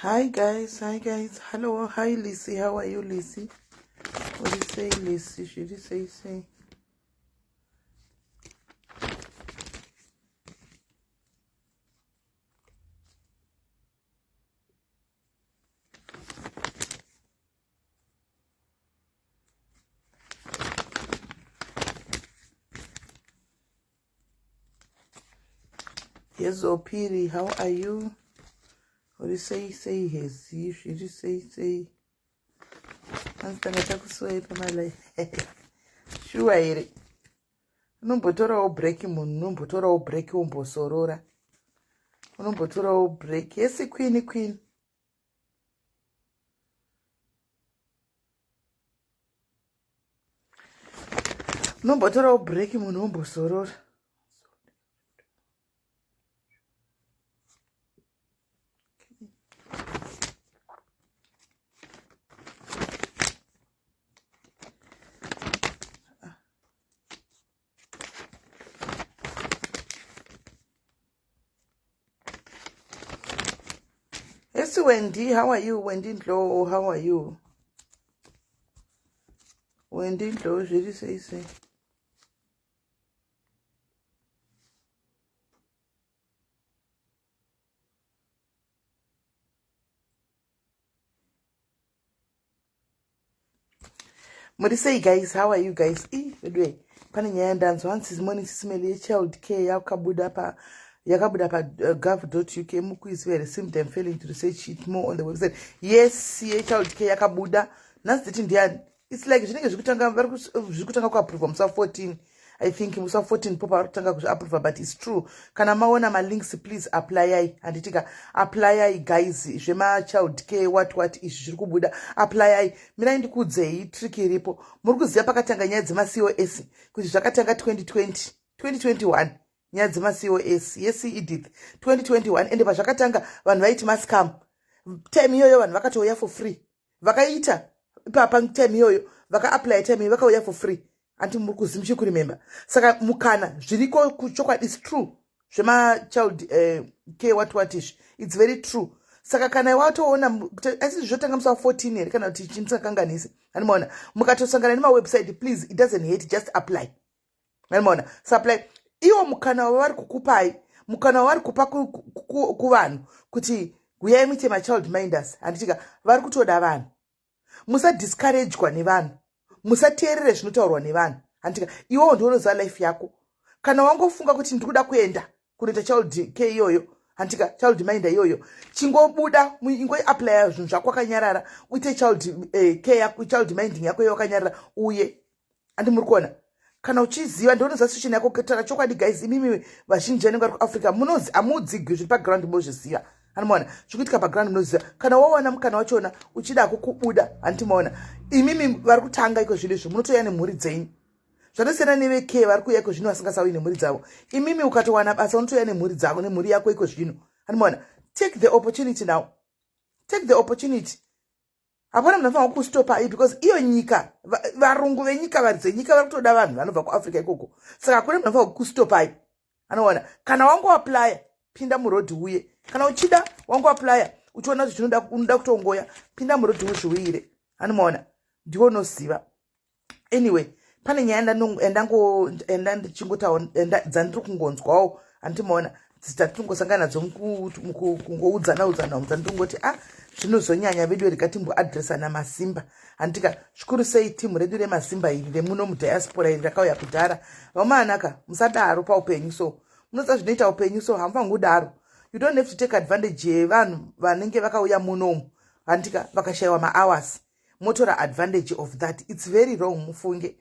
Hi guys, hi guys. Hello, hi Lissy. How are you, Lissy? What do you say, Lissy? Should you say say? Yes, Opiri, how are you? What do you say? Say yes. Should you say say? Anzitanga takusuwai pamalai. Shuwa here. Unombotorawo break munhu, unombotorawo break wombosorora. Unombotorawo break. Yes, queen, queen. Unombotorawo break munhu wombosorora. Yes, Wendy, how are you? Wendy Ndlo, how are you? Wendy Ndlo, zviri sei sei? Muri sei guys, how are you guys? I veduwe, pane nyaya yandanzwa hanzi morning sisimeli yechild care yakabuda pa yakabuda pa gov.uk mukuiziva here? Seemed I'm failing to research it more on the website. Yes, yechild care yakabuda. Nhasi dziti ndiani? It's like zvinenge zvikutanga vari zvikutanga kuapprova musi wa14. I think musi wa14 popa vari kutanga kuzviapprova, but it's true. Kana maona malinks, please applyai. Handitika applyai guys, zvemachild care what what izvi zviri kubuda. Applyai. Mirai ndikuudzei trick iripo. Muri kuziva pakatanga nyaya dzemaCOS kuti zvakatanga 2020, 2021 nyaya dzemaCOS. Yes, Edith, 2021. Ende pazvakatanga vanhu vaiti mascam. Time iyoyo vanhu vakatouya for free. Vakaita ipapa time iyoyo, vakaapply time iyoyo, vakauya for free. Anti muri kuziva, muchikuremember. Saka mukana zviriko kuchokwadi, is true zvemachild care what what izvi, it's very true. Saka kana watoona, asi zvotanga musi wa14 here kana kuti chindisakanganisi, animaona mukatosangana nemawebsite, please, it doesn't hate, just apply. Animaona supply iwo mukana wavari kukupai, mukana wavari kupa kuvanhu kuti huyai muite machild minders. Handitika vari kutoda vanhu. Musadiscouragwa nevanhu, musateerere zvinotaurwa nevanhu. Handitika iwewo ndionoziva life yako. Kana wangofunga kuti ndiri kuda kuenda kunoita child care iyoyo, handitika child minder iyoyo, chingobuda, ingoapplya zvinhu zvako wakanyarara, uite child care yako, child minding yako iyo wakanyarara uye. Handi muri kuona? Kana uchiziva, ndionoziva situation yako. Kutaura chokwadi guys, imimi vazhinji vanenge vari kuAfrica munozi hamudzigwi zviri paground, mozviziva. Anomaona zviri kuitika paground, munoziva. Kana wawana mukana wachona uchida kukubuda, handimaona imimi vari kutanga iko zvino izvo munotoya nemhuri dzenyu. Zvandosiyana neveke vari kuuya iko zvino vasingasauyi nemhuri dzavo. Imimi ukatowana basa unotoya nemhuri dzako, nemhuri yako iko zvino. Handimaona, take the opportunity now, take the opportunity. Hapana munhu anofanira kustopai because iyo nyika, varungu venyika, varidzi venyika vari kutoda vanhu vanobva kuAfrica ikoko. Saka hakuna munhu anofanira kustopai. Anoona kana wangoapplya, pinda murodhi uye. Kana uchida wangoapplya, uchiona kuti unoda kutongoya, pinda murodhi uzviuyire. Anomaona ndiwo unoziva. Anyway, pane nyaya yandichingotaura dzandiri kungonzwawo, handimaona dzitatingosangana nadzo kungoudzana udzana dzandiri ah, zvinozonyanya vedu rega timboadresana masimba. Handika zvikuru sei timu redu remasimba iri remuno mudiaspora iri rakauya kudhara. Vamanaka, musadaro paupenyu. So munoziva zvinoita upenyu, so hamufangi kudaro. You don't have to take advantage yevanhu vanenge vakauya munomu. Handika vakashayiwa mahours, motora advantage of that. It's very wrong, mufunge,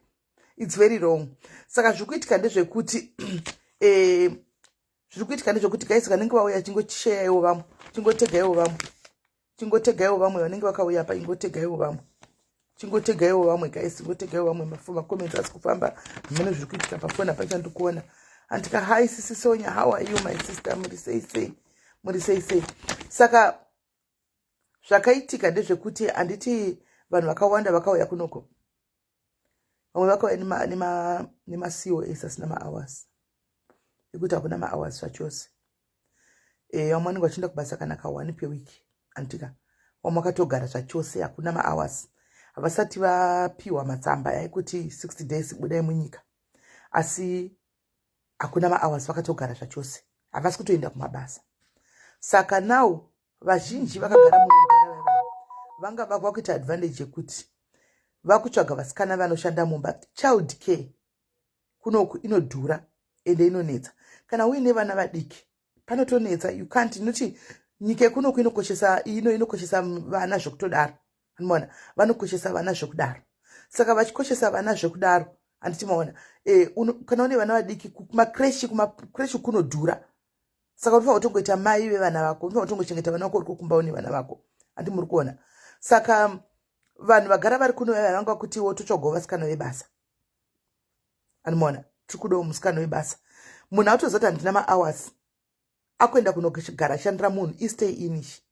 it's very wrong. Saka zviri kuitika ndezvekuti zviri kuitika ndezvekuti guys, vanenge vauya, chingosheyaiwo vamwe, chingotegaiwo vamwe, chingotegaiwo vamwe vanenge vakauya pa, ingotegaiwo vamwe, chingotegaiwo vamwe guys, ingotegaiwo vamwe. Macomments asi kufamba zvimene zviri kuitika pafoni apa chandikuona. Andika hi sisi Sonya, how are you my sister? Muri sei sei? Muri sei sei? Saka zvakaitika ndezvekuti handiti vanhu vakawanda vakauya kunoko, vamwe vakauya nemaCOS asina mahours, ekuti hakuna mahours zvachose. Vamwe vanenge vachienda kubasa kana ka1 peweek. Anditika vamwe vakatogara zvachose, hakuna mahours, havasati vapiwa matsamba ekuti 60 days budai munyika, asi hakuna mahours, vakatogara zvachose, havasi kutoenda kumabasa. Saka now vazhinji vakagara muno vanga vakuita advantage yekuti vakutsvaga vasikana vanoshanda mumba. Child care kunoku inodhura ende inonetsa. Kana uine vana vadiki panotonetsa. You can't noti nyika yekunoku inokoshesa, ino inokoshesa vana zvekutodaro. Anomaona vanokoshesa vana zvekudaro. Saka vachikoshesa vana zvekudaro, handiti maona e, kana une vana vadiki, kumakreshi, kumakreshi kunodhura. Saka unofanira kutongoita mai vevana vako, unofanira kutongochengeta vana vako uri kumba une vana vako, handi muri kuona? Saka vanhu vagara vari kuno vanga kutiwo totsvagawo vasikana vebasa. Anomaona tiri kudawo musikana webasa. Munhu autoziva kuti handina mahours, akuenda kunogara ashandira munhu istay in ichi,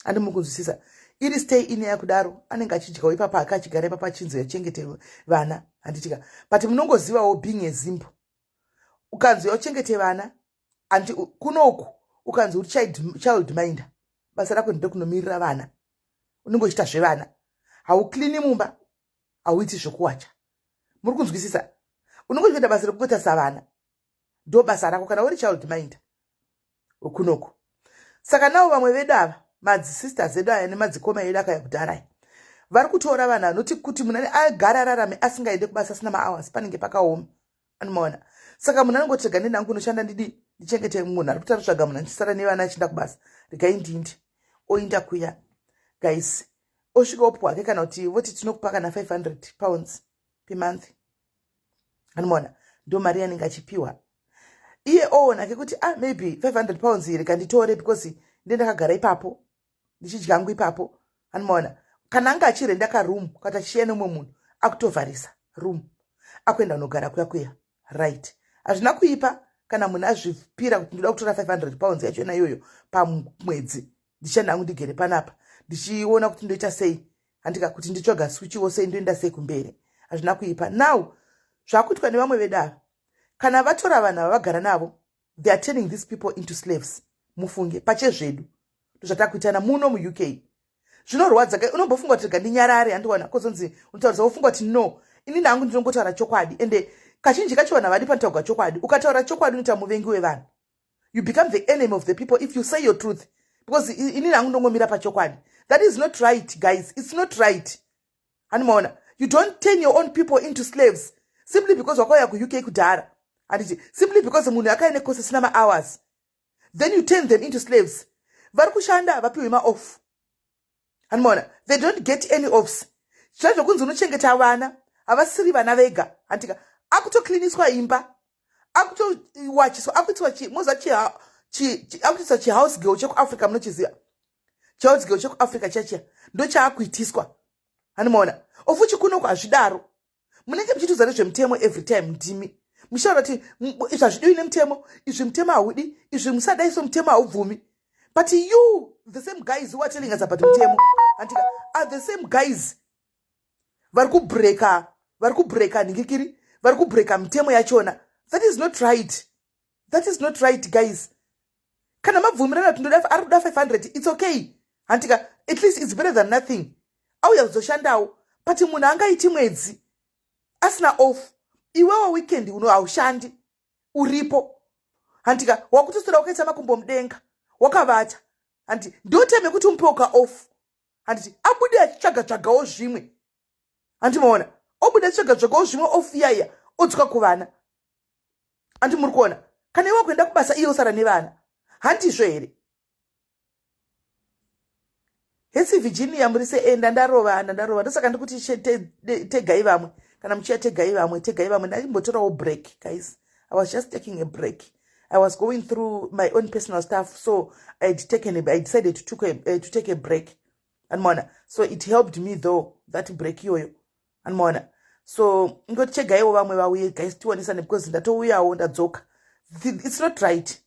andi muri kunzwisisa? Iri stay in yakudaro, anenge achidyawo ipapo ake, achigara ipapo, achinzi achengete vana, handitika? But munongozivawo, being a Zimbo, ukanzi uchengete vana, handi kunoku ukanzi uri child minder, basa rako ndekunomirira vana, unenge uchiita zvevana, hauklini mumba, hauiti zvokuwacha, muri kunzwisisa? Unenge uchiita basa rekuita savana, ndo basa rako kana uri child minder kunoku. Saka navo vamwe vedu ava, madzisisters edu aya nemadzikoma edu akaya kudharai, vari kutora vanhu vanoti kuti munhu agara ararame asingaende kubasa, asina mahours, panenge pakaoma, anomaona? Saka munhu anongoti, "Rega ndinangu kunoshanda, ndidi ndichengete munhu ari kuti aritsvaga munhu achisara nevana achienda kubasa, regai ndindi." Oinda kuya, guys, osvika opuwa hake, kana kuti voti tinokupa kana £500 per month, anomaona? Ndo mari yanenge achipiwa. Iye oona kekuti, ah, maybe £500 iri kanditore because ndendakagara ipapo ndichidyangu ipapo, anomaona? Kana anga achirenda karoom kati achishiya nemumwe munhu, akutovharisa room, akuenda kunogara kuya kuya, right? Hazvina kuipa kana munhu azvipira kuti ndoda kutora £500 yachona iyoyo pamwedzi, ndichishanda hangu, ndigere panapa ndichiona kuti ndoita sei, handika, kuti nditsvaga switchiwo sei, ndoenda sei kumberi, hazvina kuipa. Now zvakuitwa nevamwe vedu ava, kana vatora vanhu ava vagara navo, they are turning these people into slaves. Mufunge pachezvedu, ndozvatakuitana muno muUK. Zvinorwadza. Unombofunga kuti rega ndinyarare, handiwana kozonzi unotaurisa, wofunga kuti no, ini nangu ndinongotaura chokwadi. Ende kazhinji kacho vanhu havadi panotaurwa chokwadi. Ukataura chokwadi unoita muvengi wevanhu. You become the enemy of the people if you say your truth, because ini nangu ndongomira pachokwadi. That is not right, guys, it's not right, handimaona? You don't turn your own people into slaves simply because wakauya kuUK kudhara, handiti? Simply because munhu akaine course isina mahours, then you turn them into slaves. Vari kushanda havapiwi maoff, handimaona? They don't get any offs. Zva zvokunzi unochengeta vana, havasiri vana vega, handika? Akutokliniswa imba, akutowachiswa, akuitwa moza, akutoiswa chihouse girl chekuAfrica. Munochiziva chihouse girl chekuAfrica chachiya? Ndochaakuitiswa, handimaona? Ofuchi kunoko hazvidaro. Munenge muchitiudza nezvemutemo every time, ndimi muchitaura kuti izvi hazvidiwi nemutemo, izvi mutemo haudi, izvi musadai, so mutemo haubvumi. But you, the same guys who are telling us about mutemo, andika, are the same guys vari kubreka, vari kubreka nhingikiri, vari kubreka mitemo yachona. That is not right, that is not right, guys. Kana mabvumirana kuti ndoda, ari kuda 500, it's okay, handika? At least it's better than nothing. Auya kuzoshandawo, but munhu angaiti mwedzi asina off, iwewo weekend uno haushandi, uripo, handika? Wakutoswera wakaita makumbo mudenga, wakavata, handi? Ndo time yekuti umupe ka off, handiti? Abude achitsvaga tsvagawo zvimwe, handimaona? Obuda achitsvaga tsvagawo zvimwe, off iyaiya, odzoka kuvana, handi muri kuona? Kana iwe kuenda kubasa, iye osara nevana, handizvo here? Hesi Virginia, muri seenda ndarova, ndandarova. Ndosaka ndikuti tegai vamwe kana muchiya, tegai vamwe, tegai vamwe. Ndaimbotorawo break, guys. I was just taking a break. I was going through my own personal stuff, so I decided to take a break, andimaona? So it helped me though, that break iyoyo, andimaona? So ingoti chegaiwo vamwe vauye, guys, tionesane, because ndatouyawo, ndadzoka. It's not right.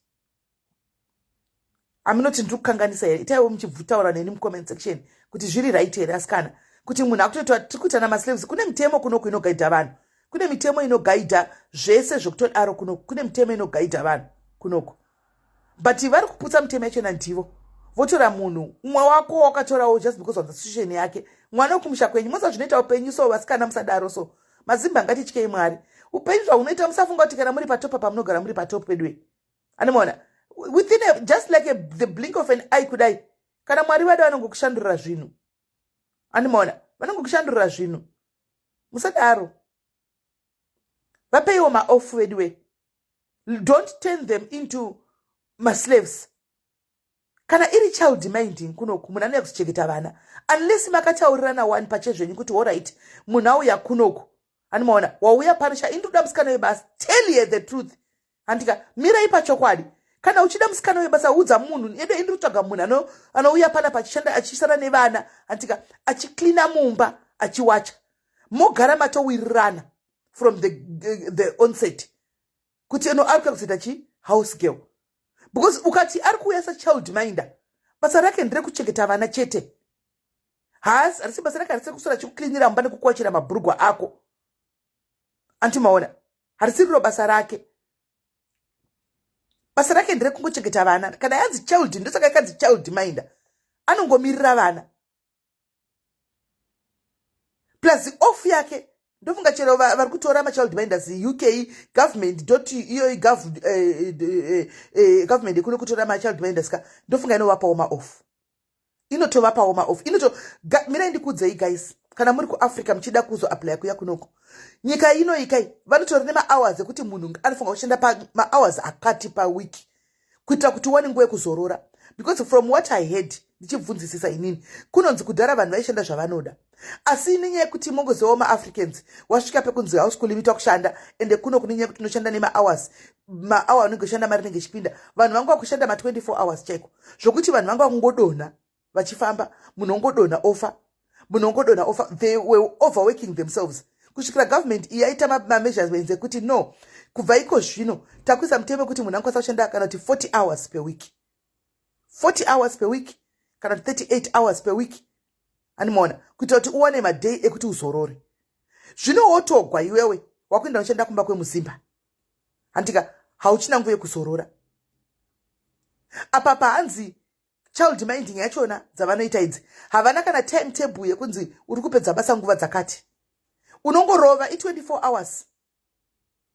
Aminoti ndiri kukanganisa here? Itaiwo muchibvutaura neni mucomment section kuti zviri right here, asikana, kuti munhu akutoitwa, tiri kuitana maslaves. Kune mitemo kunoku inogaidha vanhu, kune mitemo inogaidha zvese zvekutodaro kunoku, kune mitemo inogaidha vanhu kunoku, but vari kuputsa mitemo yachona ndivo. Votora munhu umwe wako wakatorawo just because of the situation yake. Mwana wekumusha kwenyu, musa zvinoita upenyu so. Vasikana, musadaro so. Mazimba, ngatityei Mwari. Upenyu zvahunoita, musafunga kuti kana muri patopa pamunogara muri patop pedwe. Anomaona within just like the blink of an eye kudai, kana Mwari vada, vanongokushandurira zvinhu. Anomaona vanongokushandurira zvinhu. Musadaro. Vapeiwo maoff veduwe. Don't turn them into maslaves. Kana iri child minding kunoku, munhu anouya kuzochengeta vana, unless makataurirana one pachezvenyu kuti alright, munhu auya kunoku, animaona wauya pano, sha, indoda musikana webasa. Tell her the truth, handika? Mirai pachokwadi. Kana uchida musikana webasa, udza munhu edo, indiri kutsvaga munhu anouya panapa achishanda, achisara nevana, handika, achiklina mumba, achiwacha. Mogara matowirirana from the onset kuti eno ari kuya kuzoita chi house girl, because ukati ari kuuya sachild minder, basa rake nderekuchengeta vana chete. Harisi basa rake, harisi kusora chikuklinira mumba nekukwachira mabhurugwa ako. Antimaona, harisiriro basa rake. Basa rake nderekungochengeta vana. Kana yanzi child, ndosaka yakanzi child minder, anongomirira vana. Plus off yake, ndofunga chero vari kutora machild minders, UK government dot iyoyi, government ikuno kutora machild minders ka, ndofunga inovapawo maoff, inotovapawo maoff, inoto. Mirai ndikuudzei guys, kana muri kuAfrica muchida kuzoapplya kuya kunoko, nyika ino ikai vanotori nemahours ekuti munhu anofanira kushanda pamahours akati paweek kuitira kuti uwane nguva yekuzorora, because from what I heard, ndichibvunzisisa inini, kunonzi kudhara vanhu vaishanda zvavanoda, asi nenyaya yekuti mongozivawo maAfricans, wasvika pekunzi hausi kulimitwa kushanda, ende kuno kune nyaya yekuti unoshanda nemahours, maawa unenge ushanda, mari inenge ichipinda. Vanhu vanga vakushanda ma24 hours chaiko, zvokuti vanhu vanga vakungodonha vachifamba, munhu ongodonha ofa, munhu ongodonha ofa. They were overworking themselves kusvikira government iyi yaita mameasurements ekuti no, kubva iko zvino takuisa mutemo wekuti munhu angakwanisa kushanda kana kuti 40 hours per week, 40 hours per week kana kuti 38 hours per week, animaona, kuitira kuti uwane maday ekuti uzorore. Zvino wotogwa iwewe wakuenda unoshanda kumba kwemuzimba, handika? Hauchina nguva yekuzorora. Apa pahanzi child minding yachona dzavanoita idzi, havana kana time table yekunzi uri kupedza basa nguva dzakati. Unongorova i24 hours,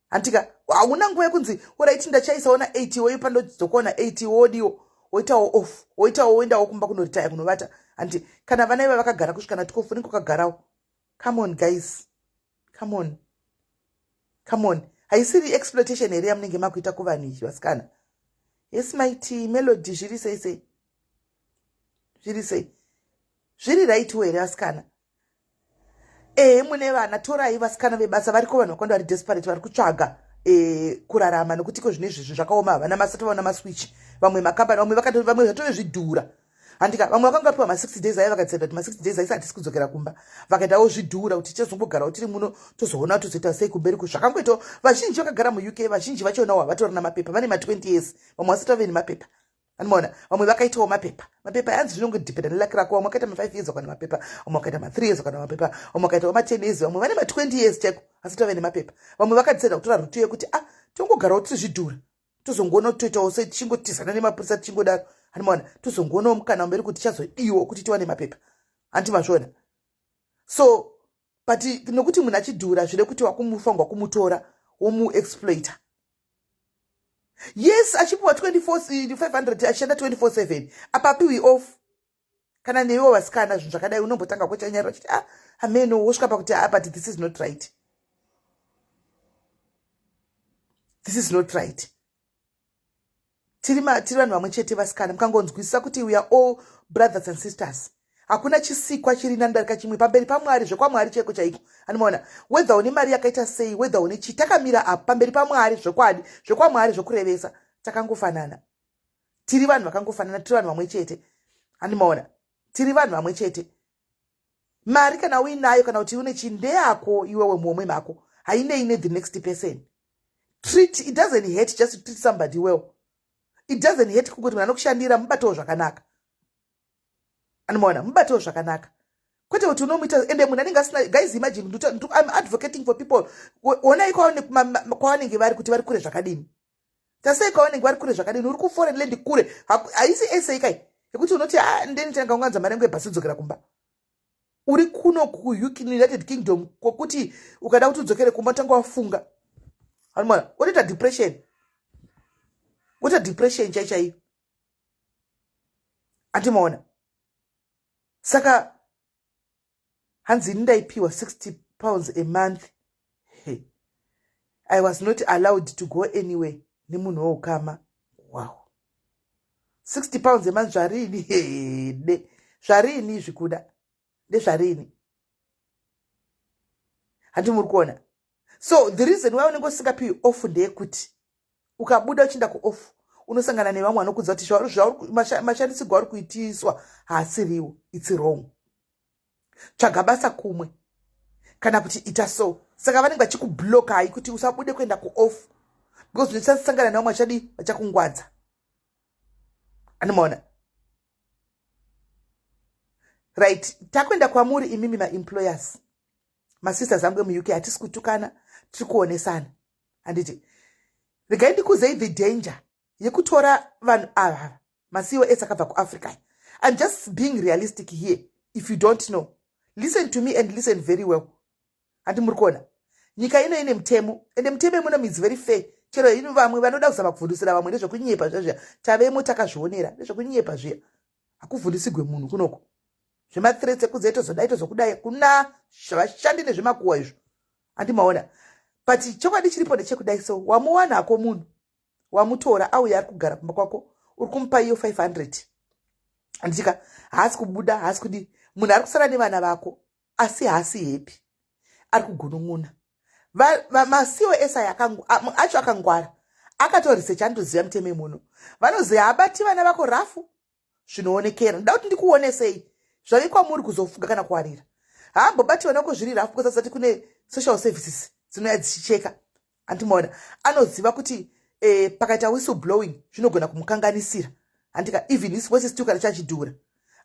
handika? Hauna nguva yekunzi alright, ndachaisawo na8, woipa pandodzokawo na8, wodiwo woitawo off, woitawo, woendawo kumba kunoritaya, kunovata, handi? Kana vana iva vakagara kusvika na12, unenge wakagarawo. Come on guys, come on, come on. Haisiri exploitation here yamunenge makuita kuvanhu izvi, vasikana? Yes, Mighty Melody, zviri sei sei? Zviri sei? Zviri rightwo here, vasikana? Ehe, mune vana, torai vasikana vebasa. Variko vanhu vakawanda vari desperate, vari kutsvaga kurarama, nekuti iko zvino izvi zvinhu zvakaoma. Havana masati vaona maswitch vamwe makambani, vamwe zvatove zvidhura, handika? Vamwe vakanga vapiwa ma60 days aya, vakadecida kuti ma60 days aisi, hatisi kudzokera kumba. Vakaitawo zvidhura kuti tichazongogarawo tiri muno, tozoona tozoita sei kumberi. Zvakangoitawo vazhinji vakagara muUK, vazhinji vachonawo havatorina mapepa, vane ma20 years, vamwe vasati vave nemapepa. Anomaona vamwe vakaitawo mapepa. Mapepa yanzi zvinongodhipenda neluck rako. Vamwe vakaita ma5 years vakana mapepa, vamwe vakaita ma3 years vakana mapepa, vamwe vakaitawo ma10 years, vamwe vane ma20 years chaiko asati vave nemapepa. Vamwe vakadecida kutora route yekuti ah, tongogarawo tiri zvidhura, tozongoona toitawo sei, tichingotizana nemapurisa, tichingodaro, anomaona, tozongoonawo mukana mberi kuti tichazodiwo kuti tiwane mapepa, handi mazviona? So but nokuti munhu achidhura, zvire kuti wakumufanirwa kumutora womuexploita. Yes, achipiwa 24500, achishanda 24/7, apa apiwi off. Kana neiwo vasikana, zvinhu zvakadai unombotanga kuchanyarira uchiti ah, ameno, wosvika pakuti ah, but this is not right, this is not right. Tiri vanhu vamwe chete, vasikana. Mukangonzwisisa kuti we are all brothers and sisters, hakuna chisikwa chiri nani chimwe pamberi paMwari. ZvekwaMwari chaiko chaiko, anomaona, whether une mari yakaita sei, whether une chii, takamira apo pamberi paMwari. Zvokwadi, zvekwaMwari, zvokurevesa, takangofanana. Tiri vanhu vakangofanana, tiri vanhu vamwe chete, handimaona? Tiri vanhu vamwe chete. Mari kana uinayo, kana kuti une chii, ndeyako iwewe muomwe mako, hainei nethe next person. Treat, it doesn't hurt just to treat somebody well. It doesn't hurt kungoti munhu anokushandira mubatewo zvakanaka, anomaona? Mubatewo zvakanaka, kwete kuti unomuita ende munhu anenge asina. Guys, imagine, I'm advocating for people. Onai kwavanenge vari, kuti vari kure zvakadini. Tasei kwavanenge vari kure zvakadini. Uri kuforeign land kure, haisi essay kai. Yekuti unoti ah, ndeni tanga mari yangu yebhasi dzokera kumba. Uri kuno kuUnited Kingdom kwokuti ukada kuti udzokere kumba tanga wafunga. Anomaona wotoita depression. Wotoita depression chai chaiyo. Andimaona. Saka hanzi ini ndaipiwa £60 a month. Hey. I was not allowed to go anywhere nemunhu weukama. Wow. £60 a month zvarini hede. Zvarini izvi kuda. Ndezvarini. Handi muri kuona. So the reason why unenge usingapiwi off ndeyekuti ukabuda uchienda kuoff unosangana nevamwe vanokudza kuti mashandisirwo auri kuitiswa haasiriwo. It's wrong. Tsvaga basa kumwe kana kuti ita so. Saka vanenge vachikublokai kuti usabude kuenda kuoff because uchasangana nevamwe vachadi vachakungwadza. Anomaona? Right, takuenda kwamuri imimi maemployers, masisters angu emuUK. Hatisi kutukana, tiri kuonesana, handiti? Regai ndikuzei the danger yekutora vanhu ava maCOS akabva kuAfrica. I'm just being realistic here. If you don't know, listen to me and listen very well. Handi muri kuona nyika ino ine mutemo, ende mutemo imuno is very fair. Chero ino vamwe vanoda kuzama kuvhundusira vamwe ndezvekunyepa zviya. Tavemo, takazvionera, ndezvekunyepa zviya. Hakuvhundusigwe munhu kunoko. Zvemathreats ekunze tozodai tozokudai kuna vashandi nezvemakuwa izvo, handimaona? But chokwadi chiripo ndechekudai so, wamuwanako munhu wamutora auya ari kugara kumba kwako, uri kumupa iyo 500, handitika? Haasi kubuda, haasi kudi. Munhu ari kusara nevana vako, asi haasi happy, ari kugunun'una. MaCOS aya acho akangwara, akatoresearch, anotoziva mutemo muno. Vanoziva habati vana vako rough zvinoonekera. Ndoda kuti ndikuonesei zvave kwamuri kuzofuga kana kuwarira. Haambobati vana vako zviri rough because asati kune social services dzinouya dzichicheka, handimaona? Anoziva kuti pakaita whistle blowing zvinogona kumukanganisira, handika? Even his voice still kana chachidhura,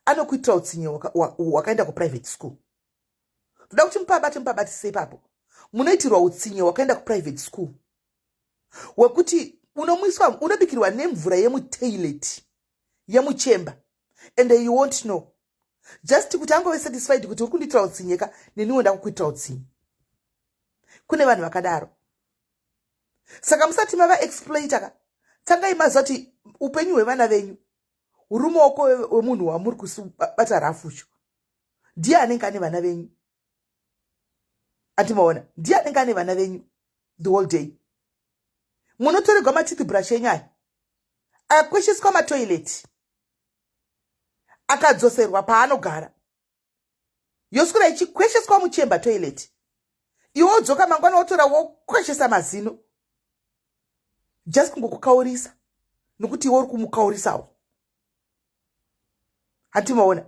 anokuitira utsinye hwakaenda kuprivate school. Ndoda kuti mupabate, mupabatise ipapo. Munoitirwa utsinye hwakaenda kuprivate school, wekuti unomwiswa, unobikirwa nemvura yemutoilet, yemuchemba, and you won't know, just kuti angove satisfied kuti uri kundiitira utsinye ka, neniwo ndakukuitira utsinye. Kune vanhu vakadaro. Saka musati mava exploita ka, tangai maziva kuti upenyu hwevana venyu huri mumaoko wemunhu wamuri kubata rough ucho. Ndiye anenge ane vana venyu, andimaona? Ndiye anenge ane vana venyu the whole day. Munotorerwa matooth brush enyu aya, akakwesheswa matoilet, akadzoserwa paanogara, yoswera ichikwesheswa muchemba toilet. Iwe wodzoka mangwana, wotora wokweshesa mazino, just kungokukaurisa nokuti iwe uri kumukaurisawo, handimaona?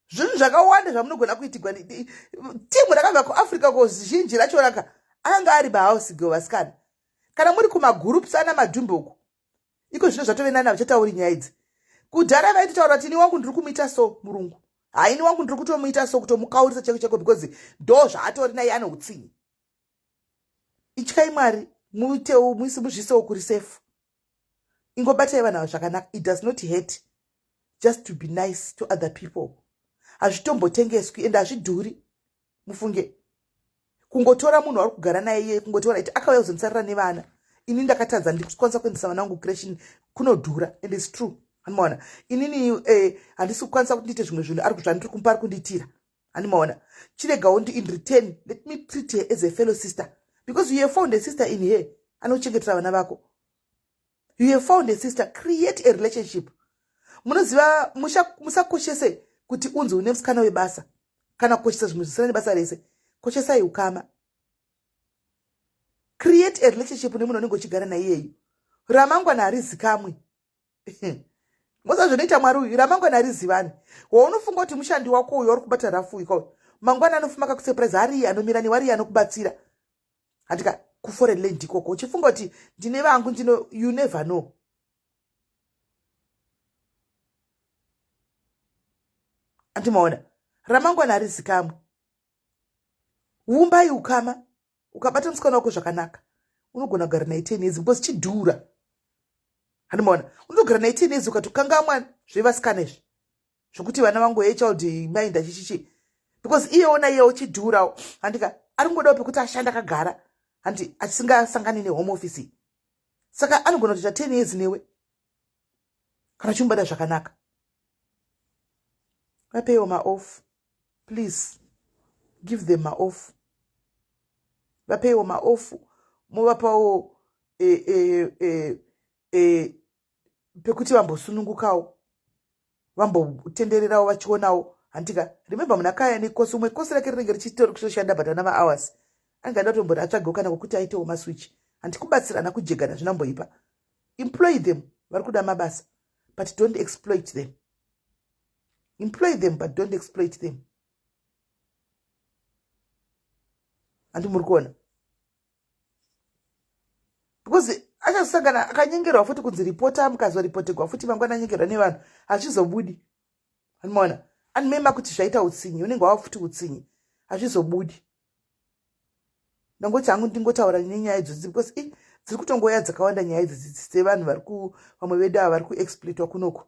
Zvinhu zvakawanda zvamunogona kuitigwa. Timu rakabva kuAfrica ko zhinji racho raka akanga ari mahouse girl, vasikana. Kana muri kumagroups ana madhumbe uku iko zvino zvatove nani, havachatauri nyaya idzi. Kudhara vaitotaura kuti ini wangu ndiri kumuita so murungu, haini wangu ndiri kutomuita so, kutomukaurisa cheko cheko, because ndo zvaatori naye, ane utsinye. Ityai Mwari, muitewo muzvisewo kuri safe. Ingobatai vanhu ava zvakanaka. It does not hurt just to be nice to other people. Hazvitombotengeswi ende hazvidhuri, mufunge. Kungotora munhu wari kugara naye iye, kungotora iti akauya kuzondisarira nevana, ini ndakatadza, ndikukwanisa kuendesa vana vangu creche, kunodhura, and it's true, handimaona? Inini handisi kukwanisa kuti ndiite zvimwe zvinhu ari zvandiri kumupa, ari kundiitira, handimaona? Chiregawo ndi in return let me treat her as a fellow sister, because you have found a sister in her anochengetera vana vako. You have found a sister, create a relationship. Munoziva, musakoshese kuti unzi une musikana webasa kana kukoshesa zvimwe zvisina nebasa rese. Koshesai ukama. Create a relationship nemunhu unenge uchigara naiyeyu. Ramangwana harizikamwi. Moza zvinoita Mwari uyu, ramangwana harizivani. Waunofunga kuti mushandi wako uyu uri kubata rough uyu kauyu, mangwana anofuma kakusurprise, ariye anomira newe, ariye anokubatsira, handika? Kuforeign land ikoko uchifunga kuti ndine vangu, ndino, you never know. Andimaona? Ramangwana harizikamwe. Umbai ukama. Ukabata musikana wako zvakanaka, unogona kugara naye 10 years, because chidhura. Handimaona unotogara naye 10 years ukatokangamwa zvevasikana izvi zvokuti vana vangu hechild mind achichichi, because iyewo naiyewo chidhurawo, handika? Ari kungodawo pekuti ashanda akagara, handi, achisingasangani nehome office. Saka anogona kutoita 10 years newe kana uchimubata zvakanaka. Vapeiwo maoff, please give them maoff. Vapeiwo maoff, muvapawo pekuti vambosunungukawo, vambotendererawo, vachionawo, handika? Remember, munhu akaya nekosi, umwe kosi rake rinenge richitori kutoshanda, but ana mahours anenge ada kutomboti atsvagewo kana kwekuti aitewo maswitch, handi? Kubatsirana, kujegana zvinamboipa. Employ them, vari kuda mabasa, but don't exploit them. Employ them, but don't exploit them, handi? Muri kuona, because achazosangana akanyengerwa futi kunzi ripota, mukazoripotegwa futi mangwana anyengerwa nevanhu, hazvizobudi. Anomaona anomema kuti zvaita utsinyi, unenge wava futi utsinyi, hazvizobudi. Ndangoti hangu ndingotaura nenyaya idzodzi because i dziri kutongouya dzakawanda, nyaya idzodzi dzevanhu vari ku vamwe vedu ava vari kuexploitwa kunoku.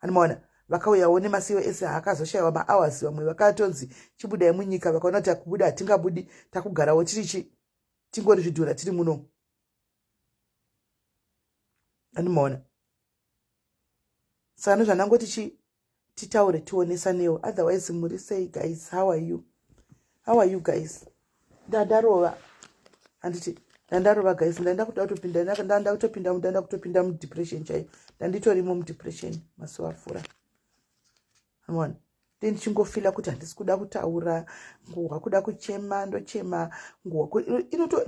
Anomaona vakauyawo nemasiwo ese, haakazoshayiwa mahours. Vamwe vakatonzi chibudai munyika, vakaona kuti akubuda hatingabudi, takugarawo tirichi tingori zvidhura tiri muno. Anomaona, saka ndozvandangoti chi titaure, tionesanewo. Otherwise muri sei, guys? How are you? How are you guys? Ndandarova, handiti? Ndandarova, guys. Ndanda kuda kutopinda, ndanda kutopinda, ndanda kutopinda mudepression chaiyo. Ndanditorimo mudepression masuva apfuura. Amona, nde ndichingofila kuti handisi kuda kutaura, nguwa kuda kuchema, ndochema nguwa.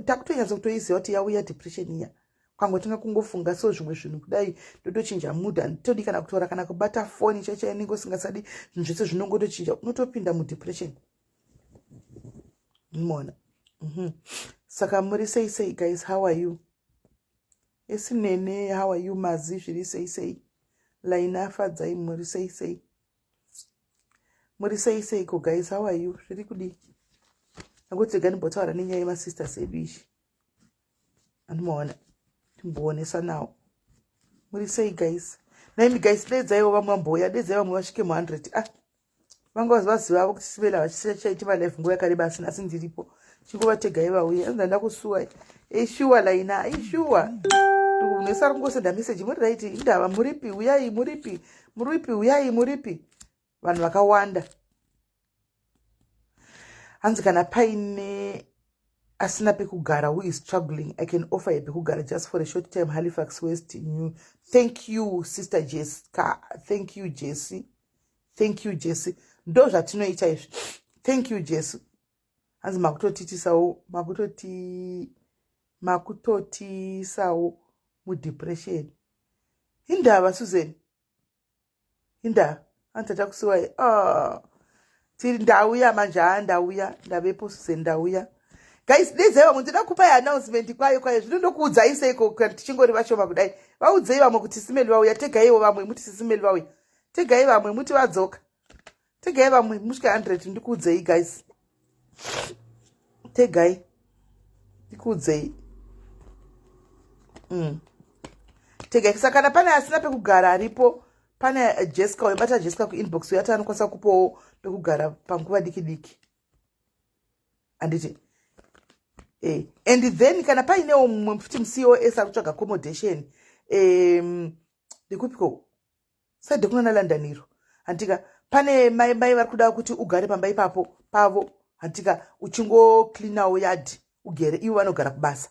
Takutonyatsa kutoiziva kuti yauya depression iya. Kwangotanga kungofunga so zvimwe zvinhu kudai, ndotochinja mood. Handitodi kana kutaura kana kubata foni chaichai, inenge usingasadi, zvinhu zvese zvinongotochinja, unotopinda mudepression. Mona. Saka muri sei sei, guys? How are you? Esinene, how are you? Mazi, zviri sei sei? Laina, fadzai, muri sei sei? Muri sei seiko, guys? How are you? Zviri kudii? Angoti rega ndimbotaura nenyaya yemasisters edu izvi, andimaona, timboonesanawo. Muri sei, guys? Naimi guys, dedzaiwo vamwe vambouya, dedzai vamwe vasvike mu100. Ah, vanga vaziva kuti sivela vachichaiti malive nguva yakareba, asina, asi ndiripo. Chingovategai vauye. Anzi ndakusuwa. Ishuwa, Laina, ishuwa. Nesari kungosenda meseji, muri right? Indava muripi? Uyai. Muripi? Muripi? Uyai. Muripi? Vanhu vakawanda. Hanzi kana paine asina pekugara, who is struggling, I can offer ye pekugara just for a short time, Halifax West New. Thank you, Sister Jessica. Thank you, Jesse. Thank you, Jesse. Ndo zvatinoita izvi. Thank you, Jesu. Hanzi makutotitisawo, makutoti makutotisawo mudepression. Indava, Susan, indava. Hanzi tatakusiwai. Oh. Tiri, ndauya manje. Haa, ndauya, ndavepo, Susan, ndauya. Guys, dedzai vamwe, ndinoda kupai announcement kwayo kwayo. Zvino ndokuudzai seiko kana tichingori vashoma kudai? Vaudzei vamwe kuti Simeli vauya. Tegaiwo vamwe muti Sisimeli vauya. Tegai vamwe muti vadzoka. Tegai vamwe musvike 100, ndikuudzei. Guys, tegai ndikuudzei. Tegai. Saka kana pane asina pekugara aripo, pane Jessica webata Jessica kuinbox uyati anokwanisa kupowo pekugara panguva diki diki, handiti? And then kana painewo mumwe futi muCOS ari kutsvaga accommodation, ndekupiko? Side kunana London iro, handika? Pane mai mai vari kuda kuti ugare pamba ipapo pavo, handika? Uchingocleanawo yard, ugere, ivo vanogara kubasa.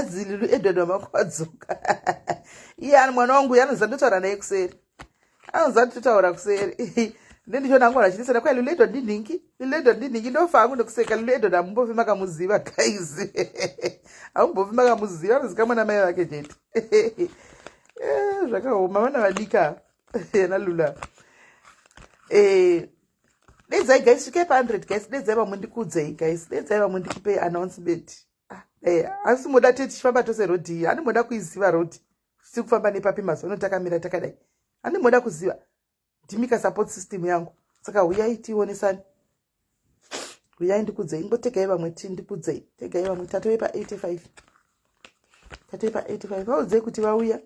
Zilulu Edward wamakwadzoka iye ani mwana wangu uyu anoziva ndotaura naye kuseri, anoziva totaura kuseri. Ndendichiona hangu vanhu vachindisana kwai Lulu Edward ndinhingi, Lulu Edward ndinhingi, ndofa hangu nekuseka. Lulu Edward hamumbofi makamuziva, guys, hamumbofi makamuziva, anozikamwa namai vake chete. Zvakaoma, vana vadika nalula. Dedzai guys, svikai pa100, guys. Dedzai vamwe ndikuudzei, guys. Dedzai vamwe ndikupei announcement. Asi moda te tichifamba tose road iyi? Ani moda kuiziva road tiri kufamba nepapi mazuva ano takamira takadai? Ani moda kuziva? Ndimika support system yangu, saka huyai tionesani. Huyai ndikudzei. Ingotegai vamwe ti ndikudzei. Tegai vamwe. Tatove pa85, Tatei pa 85. Vaudzei kuti vauya.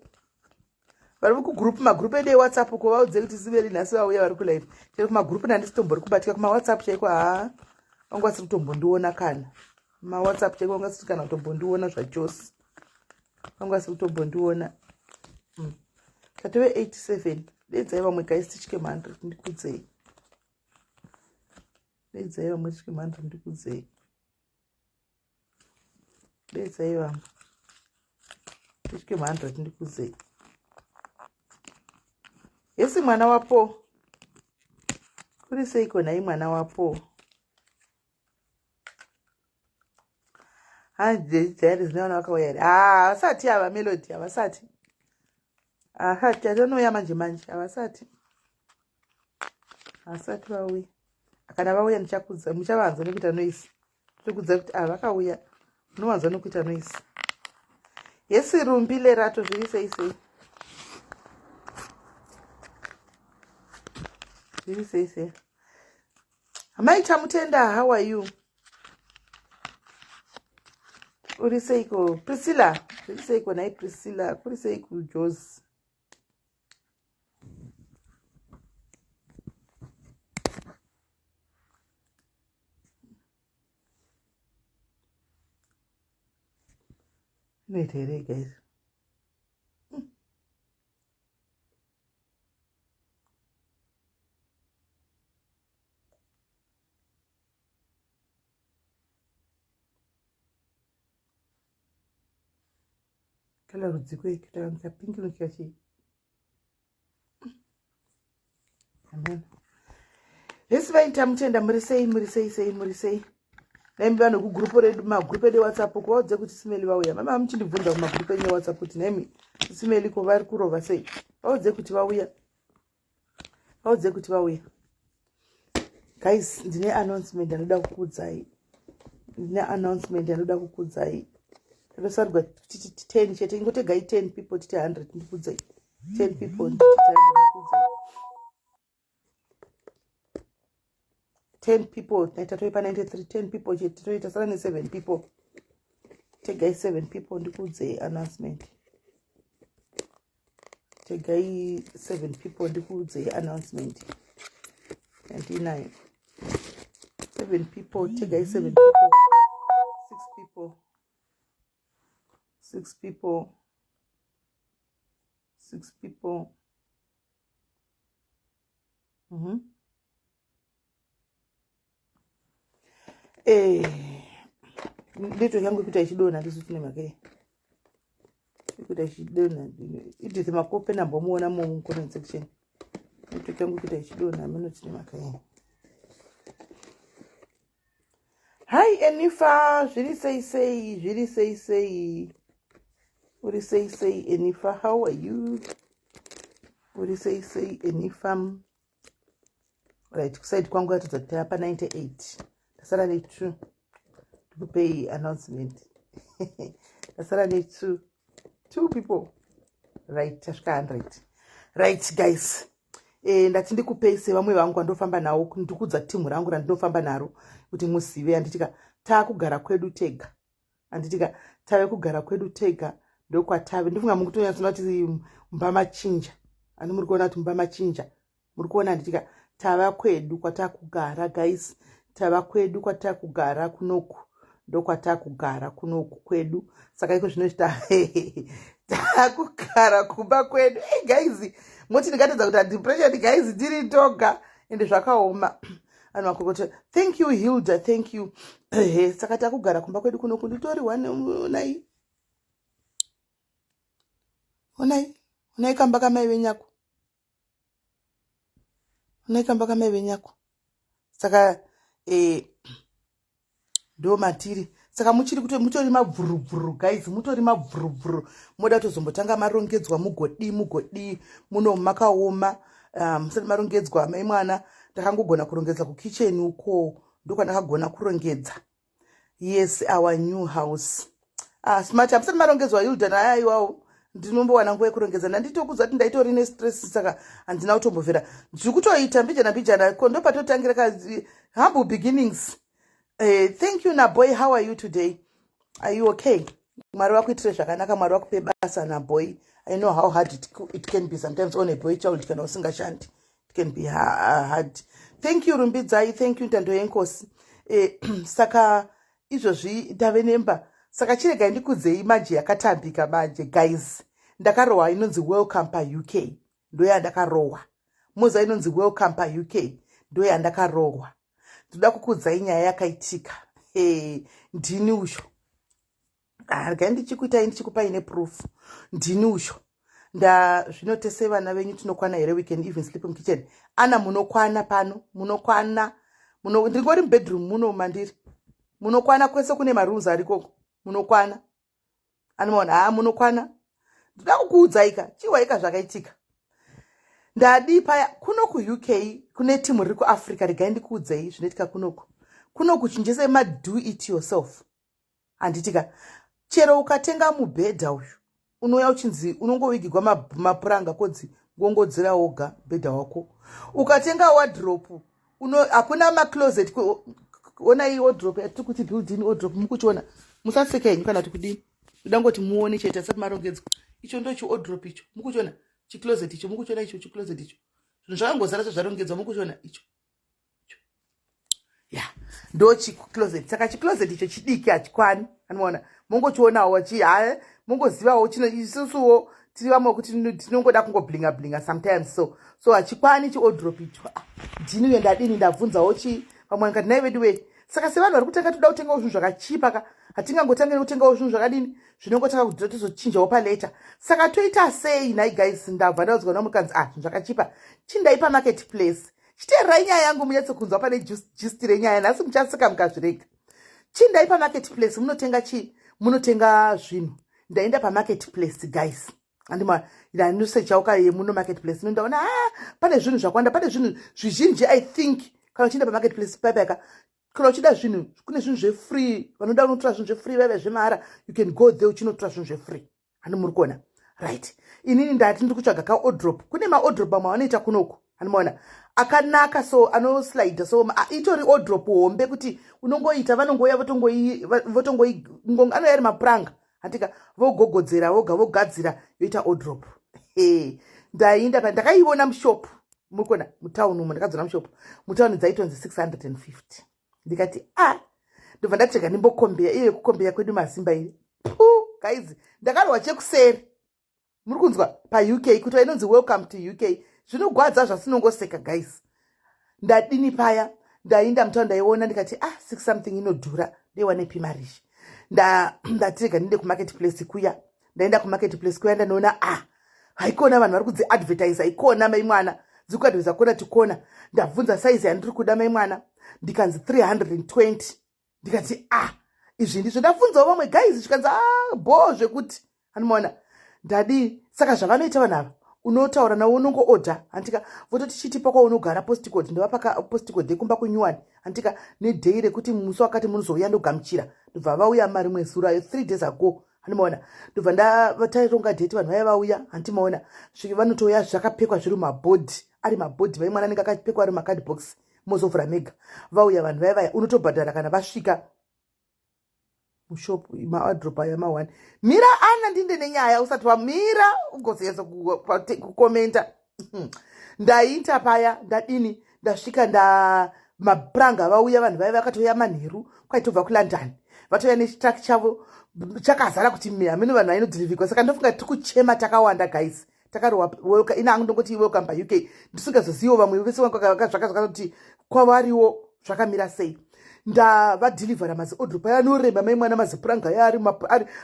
Vari kugroup, magroup edu eWhatsApp ko, vaudzei kuti siveri nhasi vauya vari kulive. Chero kumagroup nandisitombori kubatika kumaWhatsApp chaiko, haa, vanga vasiri kutombondiona kana. MaWhatsApp chaiko vanga vasiri kana kutombondiona zvachose. Vanga vasiri kutombondiona. Tatove 87. Dedzai vamwe guys tisvike 100 ndikudzei. Dedzai vamwe tisvike 100 ndikudzei. Dedzai vamwe tisvike 100 ndikudzei. Yesi mwana wapo. Kuri seiko nhai mwana wapo? Hanzi dzayari dzine vana vakauya here? Haa, havasati ava Melody, havasati. Havasati, atonouya manje manje, havasati. Havasati vauya. Kana vauya ndichakudza, muchavanzwa nekuita noise. Ndokudza kuti ava vakauya, munovanzwa nekuita noise. Yesi Rumbi Lerato, zviri sei sei? Zviri sei sei? Amai Chamutenda, how are you? Uri seiko? Priscilla, zviri seiko nhai Priscilla? Kuri sei kuJozi? Inoita here guys? Kala rudziko ikita kapinki nochika chii? Amen. Vese vaita mutenda muri sei, muri sei sei, muri sei? Naimi vanhu kugrupu redu, magrupu edu eWhatsApp, kuvaudze kuti Simeli vauya. Mama muchindibvunza kumagrupu enyu eWhatsApp kuti naimi Simeli ko vari kurova sei? Vaudze kuti vauya. Vaudze kuti vauya. Guys, ndine announcement yanoda kukuudzai. Ndine announcement yanoda kukuudzai. Tatosarudza titi 10 chete, ingotegai 10 people titi 100 ndikuudzei. 10 people titi 100 ndikuudzei. 10 people tatoipa 93, 10 people chete, toita sara ne 7 people. Tegai 7 people ndikuudzei announcement. Tegai 7 people ndikuudzei announcement yandinayo. 7 people, tegai 7 people, 6 people, 6 people, 6 people. Network yangu ikuita ichidonha, ndisu tine mhaka ikuita ichidonha. Edith Makope ndambomuona mu comment section. Network yangu ikuita ichidonha, mino tine mhaka iyi. Hi Enifa, zviri sei sei, zviri sei sei? Uri sei sei Enifa, how are you? Uri sei sei Enifa? Right, kuside kwangu yatodza kuti tava pa 98. Tasara ne 2. Ndikupei announcement. Tasara ne 2. 2 people. Right, tasvika 100. Right guys. Ndati ndikupei sevamwe vangu vandofamba nawo, ndikudza timu rangu randinofamba naro kuti muzive. Handitika taakugara kwedu tega, handitika tave kugara kwedu tega, ndokwatave. Ndifunga mukutonyatsoona kuti mumba machinja, ani muri kuona kuti mumba machinja, muri kuona, handitika tava kwedu kwatakugara guys, tava kwedu kwatakugara kunoku, ndokwatakugara kunoku kwedu. Saka iko zvino takugara kumba kwedu. Hey guys, moti ndingatedza kuti depression guys, ndiri toga, ende zvakaoma. Vanhu vakokoti, thank you Hilda, thank you. Ehe, saka takugara kumba kwedu kunoku, nditori one. Onai, onai, onai kamba kamai venyako, onai kamba kamai venyako. Saka ndo matiri. Saka muchiri kuti mutori mabvurubvuru guys, mutori mabvurubvuru, moda kutozombotanga marongedzwa, mugodii mugodii muno makaoma. Musati marongedzwa mai mwana, ndakangogona kurongedza kukicheni uko, ndokwandakagona kurongedza. Yes, our new house. Ah, smart, hamusati marongedzwa Hilda naaiwawo. Ndinombowana nguva yekurongedza, ndanditokudza kuti ndaitori nestress, saka handina kutombovhera. Ndiri kutoita mbijana mbijana, ko ndopatotangira ka humble beginnings. Thank you Naboy, how are you today? Are you okay? Mwari vakuitire zvakanaka. Mwari vakupe basa naboy. I know how hard it can be sometimes on a boy child kana usingashandi. It can be hard. Thank you, Rumbidzai. Thank you, Ntando yenkosi. Saka izvozvi ndave nemba. Saka chiregai ndikudzei manje yakatambika manje, guys. Ndakarohwa inonzi welcome paUK. Ndoyandakarohwa. Moza inonzi welcome paUK, ndoyandakarohwa. Ndoda kukudzai nyaya yakaitika. Hey, ndini uyo. Regai ndichikuitai, ndichikupai neproof. Ndini uyo. Nda zvino tese vana venyu tinokwana here? We can even sleep mukitchen. Ana, munokwana pano, munokwana. Ndingori mubedroom muno mandiri. Munokwana kwese, kune marooms arikoko, munokwana. Anomaona, haa, munokwana. Ndoda kukuudzaika chiwaika zvakaitika. Ndadi paya kuno kuUK kune timu riri kuAfrica. Regai ndikuudzei zvinoitika kunoku. Kunoku chinjese mado it yourself, handitika? Chero ukatenga mubhedha uyu, unouya uchinzi unongovigirwa mapuranga, kodzi ngongodzera woga bhedha wako. Ukatenga wardrobe, hakuna macloset. Onai wardrobe yatiri kuti built-in wardrobe, mukuchiona? Musaseka henyu kana kuti kudini, ndoda ngoti muone chete asati marongedzwa. Icho ndo chiwardrobe icho, mukuchiona? Chicloset icho, mukuchiona? Icho chicloset icho, zvinhu zvakangozara sezvarongedzwa, mukuchiona icho? Ya, ndo chicloset. Saka chicloset icho chidiki, hachikwani. Anoona, mongochionawo chi, ha, mongozivawo chino. Isusuwo tiri vamwe kuti tinongoda kungoblinga blinga sometimes, so hachikwani chiwardrobe icho. Ah, ndini uyo. Ndadini? Ndabvunzawo chi vamwe ngati nai vedu wei. Saka sevanhu vari kutenga, toda kutengawo zvinhu zvakachipa ka. Hatingangotangi nekutengawo zvinhu zvakadini, zvinongotanga kudhura, tozochinjawo palater. Saka toita sei nhai, guys? Ndabva ndaudzwa namukanzi, ah, zvinhu zvakachipa, chindai pamarket place. Chiteererai nyaya yangu munyatsokunzwa pane gist renyaya nhasi, muchaseka mukazvirega. Chindai pamarket place, munotenga chii? Munotenga zvinhu. Ndaenda pamarket place, guys. Andima ndanosearchauka yemuno market place ino, ndaona, ah, pane zvinhu zvakawanda, pane zvinhu zvizhinji. I think kana uchienda pamarket place paipaka, kana uchida zvinhu, kune zvinhu zvefree. Vanoda unotora zvinhu zvefree, vaiva zvemahara, you can go there uchinotora zvinhu zvefree. Handi muri kuona? Right, inini ndati ndiri kutsvaga kawardrobe. Kune mawardrobe amwe avanoita kunoku, handimaona akanaka, so anoslida, so itori wardrobe hombe kuti unongoita, vanongouya votongoi, anouya ari mapuranga, handika? Vogogodzera voga, vogadzira, yoita wardrobe. Ndainda, ndakaiona mushop, muri kuona? Mutauni umo ndakadziona mushop mutauni, dzaitonzi 650. Ndikati, a, ah, ndobva ndatega ndimbocompare. Iyo yekucompare kwedu masimba iri pu, guys, ndakarwa chekuseri. Muri kunzwa? PaUK kuti inonzi welcome to UK. Zvinogwadza zvasinongoseka, guys. Ndadini paya? Ndainda mutauni, ndaiona, ndikati, ah, six something inodhura, ndeiwanepi marishi? Ndatirega ndinde kumarket place kuya. Ndaenda kumarket place kuya, ndanoona, ah, haikona, vanhu vari kudziadvertisa ikona, mai mwana, dziri kuadvertisa kona tikona. Ndabvunza saizi yandiri kuda, mai mwana, ndikanzi 320. Ndikati, ah, izvi ndizvo. Ndabvunzawo vamwe, guys, zvikanzi, ah, bho zvekuti anomaona. Ndadii? Saka zvavanoita vanhu ava, unotaura navo, unongoodha, handika? Vototi chitipa kwaunogara, postcode. Ndovapa postcode yekumba kunyuwani, handika? Neday rekuti musi wakati munozouya, ndogamuchira. Ndobva vauya marimwe zuro ayo, 3 days ago, handimaona? Ndobva ndataronga date, vanhu vaya vauya, handimaona? Svike vanotouya zvakapekwa, zviri mumabhodhi, ari mabhodhi, vai mwana anenge akapekwa ari mumacardbox, mozovhura mega. Vauya vanhu vaya vaya, unotobhadhara kana vasvika mushop. Mawardrobe aya ma1. Mira, ana, ndinde nenyaya usati wamira ugozoyesa kucommenta. Ndaita paya, ndadini? Ndasvika, nda mapuranga vauya vanhu vaiva vakatouya manheru, kwaitobva kuLondon, vatouya nechitruck chavo chakazara kuti hamene vanhu vainodhirivhigwa. Saka ndofunga tiri kuchema takawanda, guys. Takarohwa ina angu, ndongoti welcome paUK. Ndisingazoziviwo vamwe vese zvakazvakati kwavariwo zvakamira sei. Ndavadhilivhara maziwardrobe aya anorema, mai mwana, mazipuranga aya ari,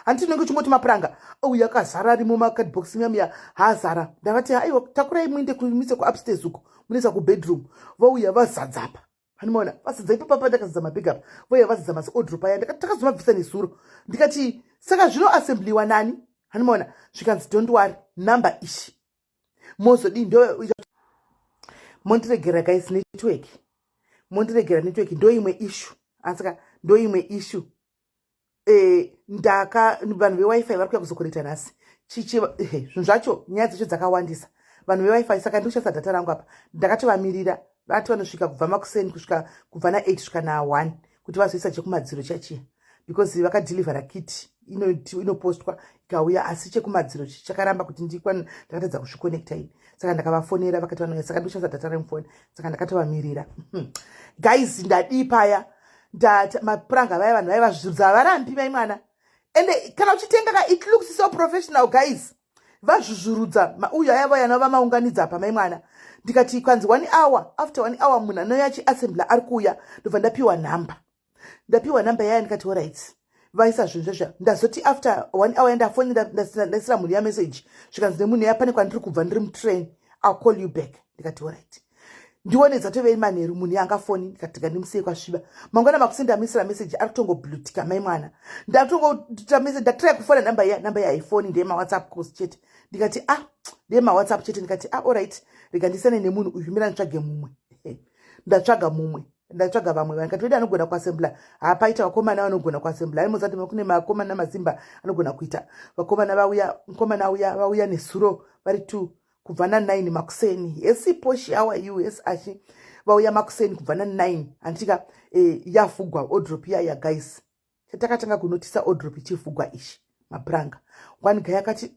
handiti unenge uchingoti mapuranga auya akazara ari mumacardbox miyamiya, haazara. Ndavati, aiwa, takurai muinde kumise kuupstairs uko, munoisa kubedroom. Vauya vazadzapa, hanimaona? Vazadza ipapapa, ndakazadza mabhegi apa, vauya vazadza maziwardrobe aya. Takazomabvisa nezuro. Ndikati, saka zvinoassembliwa nani? Hanimaona? Zvikanzi, don't worry, number ishi mozodii. Ndo mondiregera, guys, network, mondiregera, network ndo imwe issue. Asika ndo imwe issue. Ndaka vanhu veWiFi vari kuya kuzokonekta nhasi. Chichi zvinhu zvacho, nyaya dzacho dzakawandisa, vanhu veWiFi. Saka ndikushandisa data rangu apa, ndakatovamirira. Vati vanosvika kubva makuseni kusvika, kubva na8 kusvika na1, kuti vazoisa chekumadziro chachiya. Because vakadhilivhara kit inopostwa ikauya, asi chekumadziro chakaramba kuti ndikwa ndakatadza kuzvikonekta ini. Saka ndakavafonera, vakati vanouya. Saka ndoshandisa data remufoni, saka ndakatovamirira. Guys, ndadii paya? Mapuranga vaya, vanhu vaiva zvizvurudza, havarambi mai mwana. Ende kana uchitenga ka, it looks so professional, guys. Vazvuzvurudza uyu aya vayana vamaunganidza apa, mai mwana. Ndikati kwanzi one hour, after one hour munhu anouya achiassembla ari kuuya. Ndobva ndapiwa nhamba, ndapiwa nhamba yaya. Ndikati alright, vaisa zvinhu zvezvo. Ndazoti after one hour yandafoni, ndaisira munhu yamessage, zvikanzi nemunhu ya, pane kwandiri kubva, ndiri mutrain, I'll call you back. Ndikati alright, ndione dzatove manheru, munhu yangafoni. Ndikati ngandimusiye kwasviba. Mangwana makuseni ndamisira message, ari kutongoblutika, mai mwana. Ndatongoita message, ndatry kufona nhamba iya, nhamba iya haifoni, ndeyemawhatsapp calls chete. Ndikati ah, ndeyemawhatsapp chete. Ndikati ah, alright, rega ndisane nemunhu uyu, mira nditsvage mumwe. Ndatsvaga mumwe, ndatsvaga vamwe vanhu. Kati wedi anogona kuassembla, hapaita vakomana vanogona kuassembla. Aimozati kune makomana mazimba anogona kuita. Vakomana vauya, mukomana auya, vauya nesuro vari two kubva na9 makuseni. Yes Poshi, how are you? Yes Ashi, vauya makuseni kubva na9, handitika? Yafugwa wardrobe yaya, guys. Chatakatanga kunotisa wardrobe ichifugwa ichi, mapuranga. One guy akati,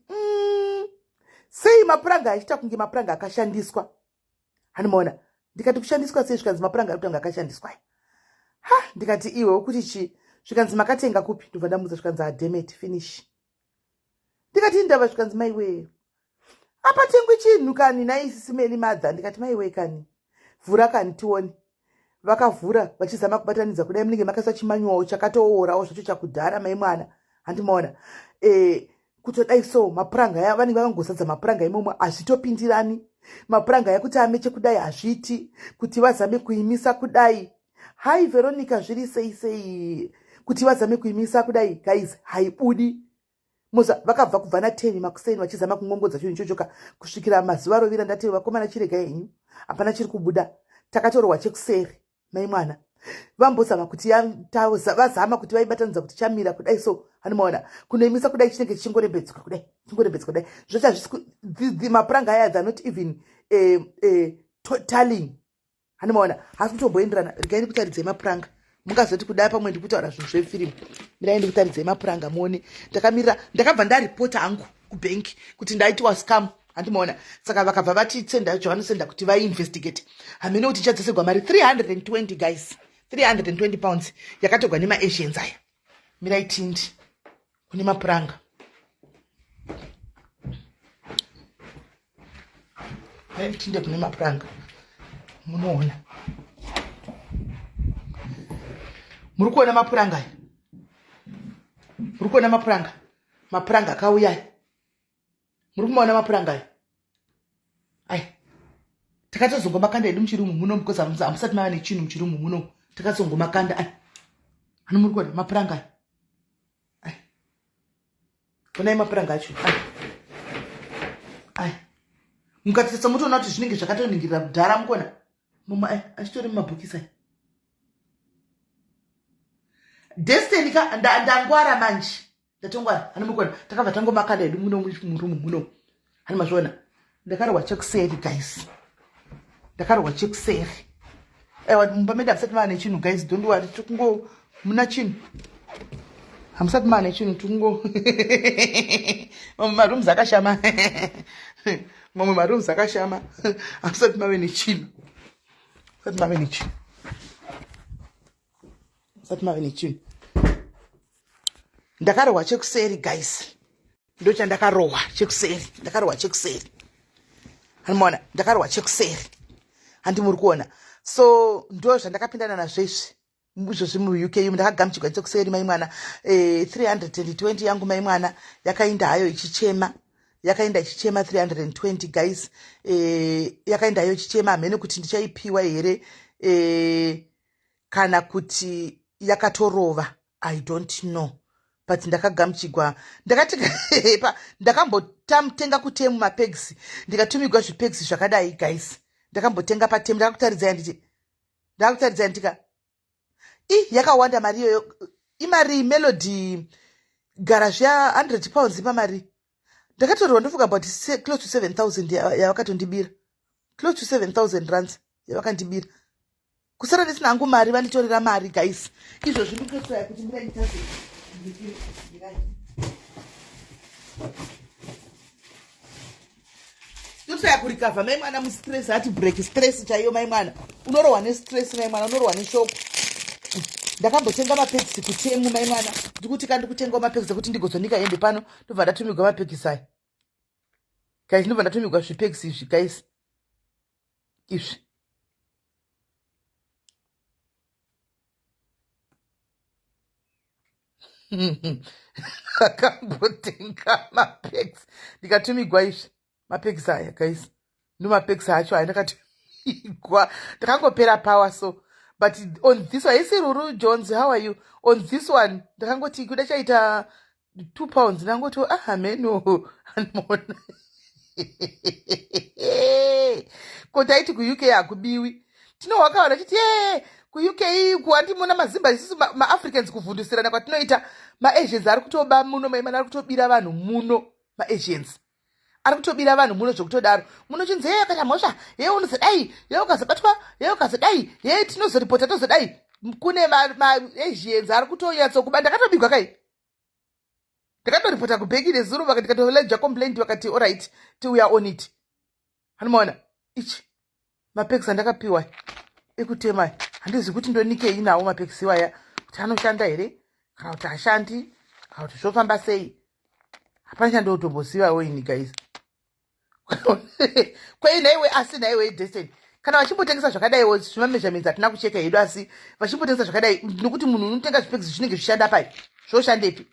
sei mapuranga achiita kunge mapuranga akashandiswa?" Handimaona. Ndikati, "Kushandiswa sei?" Zvikanzi, "Mapuranga ari kutanga akashandiswa." Ha, ndikati, "Iwe ukuti chii?" Zvikanzi, "Makatenga kupi?" Ndobva ndamudza. Zvikanzi, "Adammit, finish." Ndikati, "Indava?" Zvikanzi, "Maiwe, apatengwi chinhu kani naisisimeli madha." Ndikati, "Maiwe kani, vhura kani tione." Vakavhura vachizama kubatanidza kudai, munenge makaisa chimanyuwawo chakatoorawo zvacho chakudhara, mai mwana. Handimaona kutodai so mapuranga aya vanenge vakangozadza mapuranga imomo, hazvitopindirani. Mapuranga aya kuti ameche kudai hazviiti, kuti vazame kuimisa kudai. Hai Veronica, zviri sei sei? Kuti vazame kuimisa kudai, guys, haibudi. Muza vakabva kubva na10 makuseni vachizama kungongodza chinhu ichochoka kusvikira mazuva rovira. Ndati, "Vakomana, chirega henyu, hapana chiri kubuda." Takatorwa chekuseri, mai mwana. Vambozama kuti vazama kuti vaibatanidza kuti chamira kudai so, hanomaona kunoimisa kudai, chinenge chichingorembedzwa kudai, chingorembedzwa kudai. Zvocha zvisi mapuranga aya, they are not even tallying. Hanomaona, hasi kutomboenderana. Regai ndikutaridzei mapuranga, mungazoti kudai pamwe ndikutaura zvinhu zvefirimu. Mirai ndikutaridzei mapuranga muone. Ndakamirira, ndakabva ndaripota hangu kubhenki kuti ndaitiwa scam, handimaona. Saka vakabva vatisenda zvavanosenda kuti vainvestigate. Hamene kuti ichadzoserwa mari 320, guys, £320 yakatogwa nemaAsians aya. Mirai tindi kune mapuranga. Mirai tinde kune mapuranga. Munoona, muri kuona mapuranga aya? Muri kuona mapuranga? Mapuranga akauya aya, muri kumaona mapuranga aya? Ai, takatozongomakanda edu muchirumu muno because hamusati mava nechinhu muchirumu muno. Takazongomakanda ai. Hano, muri kuona mapuranga aya? Ai, onai mapuranga acho ai. Ai, mukatarisa mutoona kuti zvinenge zvakatoningirira kudhara. Mukuona mumwe ai achitori mumabhokisi ai. Destiny ka, ndangwara manje, ndatongwara. Hani mukuona, takabva tangomakanda edu muno murumu muno. Hani mazviona? Ndakarwa chekuseri, guys, ndakarwa chekuseri. Aiwa, mumba medu hamusati mava nechinhu, guys, don't worry. Tiri kungo muna chinhu, hamusati mava nechinhu. Tikungo mamwe marooms akashama, mamwe marooms akashama, hamusati mave nechinhu, musati mave nechinhu, musati mave nechinhu. Ndakarohwa chekuseri, guys, ndo chandakarohwa chekuseri. Ndakarohwa chekuseri, handimaona? Ndakarohwa chekuseri, handi muri kuona? So ndo zvandakapindana nazvo izvi izvozvi muUK. Ndakagamuchirwa chekuseri, mai mwana. 320 yangu, mai mwana, yakainda hayo ichichema, yakaenda ichichema 320, guys. Yakaenda hayo ichichema. Hamene kuti ndichaipiwa here kana kuti yakatorova, I don't know, but ndakagamuchigwa. Ndakati ndakambotenga kuTemu mapegs, ndikatumigwa zvipegs zvakadai, guys. Ndakambotenga paTemu, ndakakutaridzai, nditi ndakakutaridzai, ndika i yakawanda mari iyoyo. Imari Melody gara zviya, £100 pamari ndakatorerwa. Ndofunga about close to 7000 yavakatondibira, close to R7000 yavakandibira. Kusara ndisina hangu mari vanditorera mari guys. Izvozvi ndikutotraya kuti mira nditaze. Ndotraya kurikavha mai mwana mustress hati break stress chaiyo mai mwana. Unorohwa nestress mai mwana unorohwa neshoko. Ndakambotenga mapegisi kutemu mai mwana. Ndikuti ka ndikutengawo mapegisi ekuti ndigozonika hembe pano ndobva ndatumigwa mapegisi aya. Guys ndobva ndatumigwa zvipegisi izvi guys. Izvi. Akambotenga mapegs ndikatumigwa izvi mapegs aya guys ndo mapegs acho aya ndakatumigwa ndakangopera power so but on this one isi ruru jones how are you on this one ndakangoti kuda chaita £2 ndangoti ah hameno andiona ko taiti kuuk hakubiwi tinohwakawana chiti ye kuuk ku andimona mazimba isusu maafricans kuvhundusirana kwatinoita maasians ari kutoba muno maimana ari kutobira vanhu muno maasians ari kutobira vanhu muno zvekutodaro muno chinzi yeye akaita mhosva yeye unozodai yeye ukazobatwa yeye ukazodai yeye tinozoripota tozodai kune maasians ari kutonyatsokuba ndakatobigwa kai ndakatoripota kubheki nezuro vakati ndikatoleja complaint vakati orit tiuya on it hanomaona ichi mapekisi andakapiwa ekutema handizivi kuti ndonikei nawo mapekisi iwaya kuti anoshanda here kana kuti hashandi kana kuti zvofamba sei hapana chandotombozivawo ini guys kwei nhaiwe asi nhaiwe destiny kana vachimbotengesa zvakadaiwo zvimameasurements hatina kucheka hedu asi vachimbotengesa zvakadai nokuti munhu unotenga zvipekisi zvinenge zvichishanda pai zvoshandepi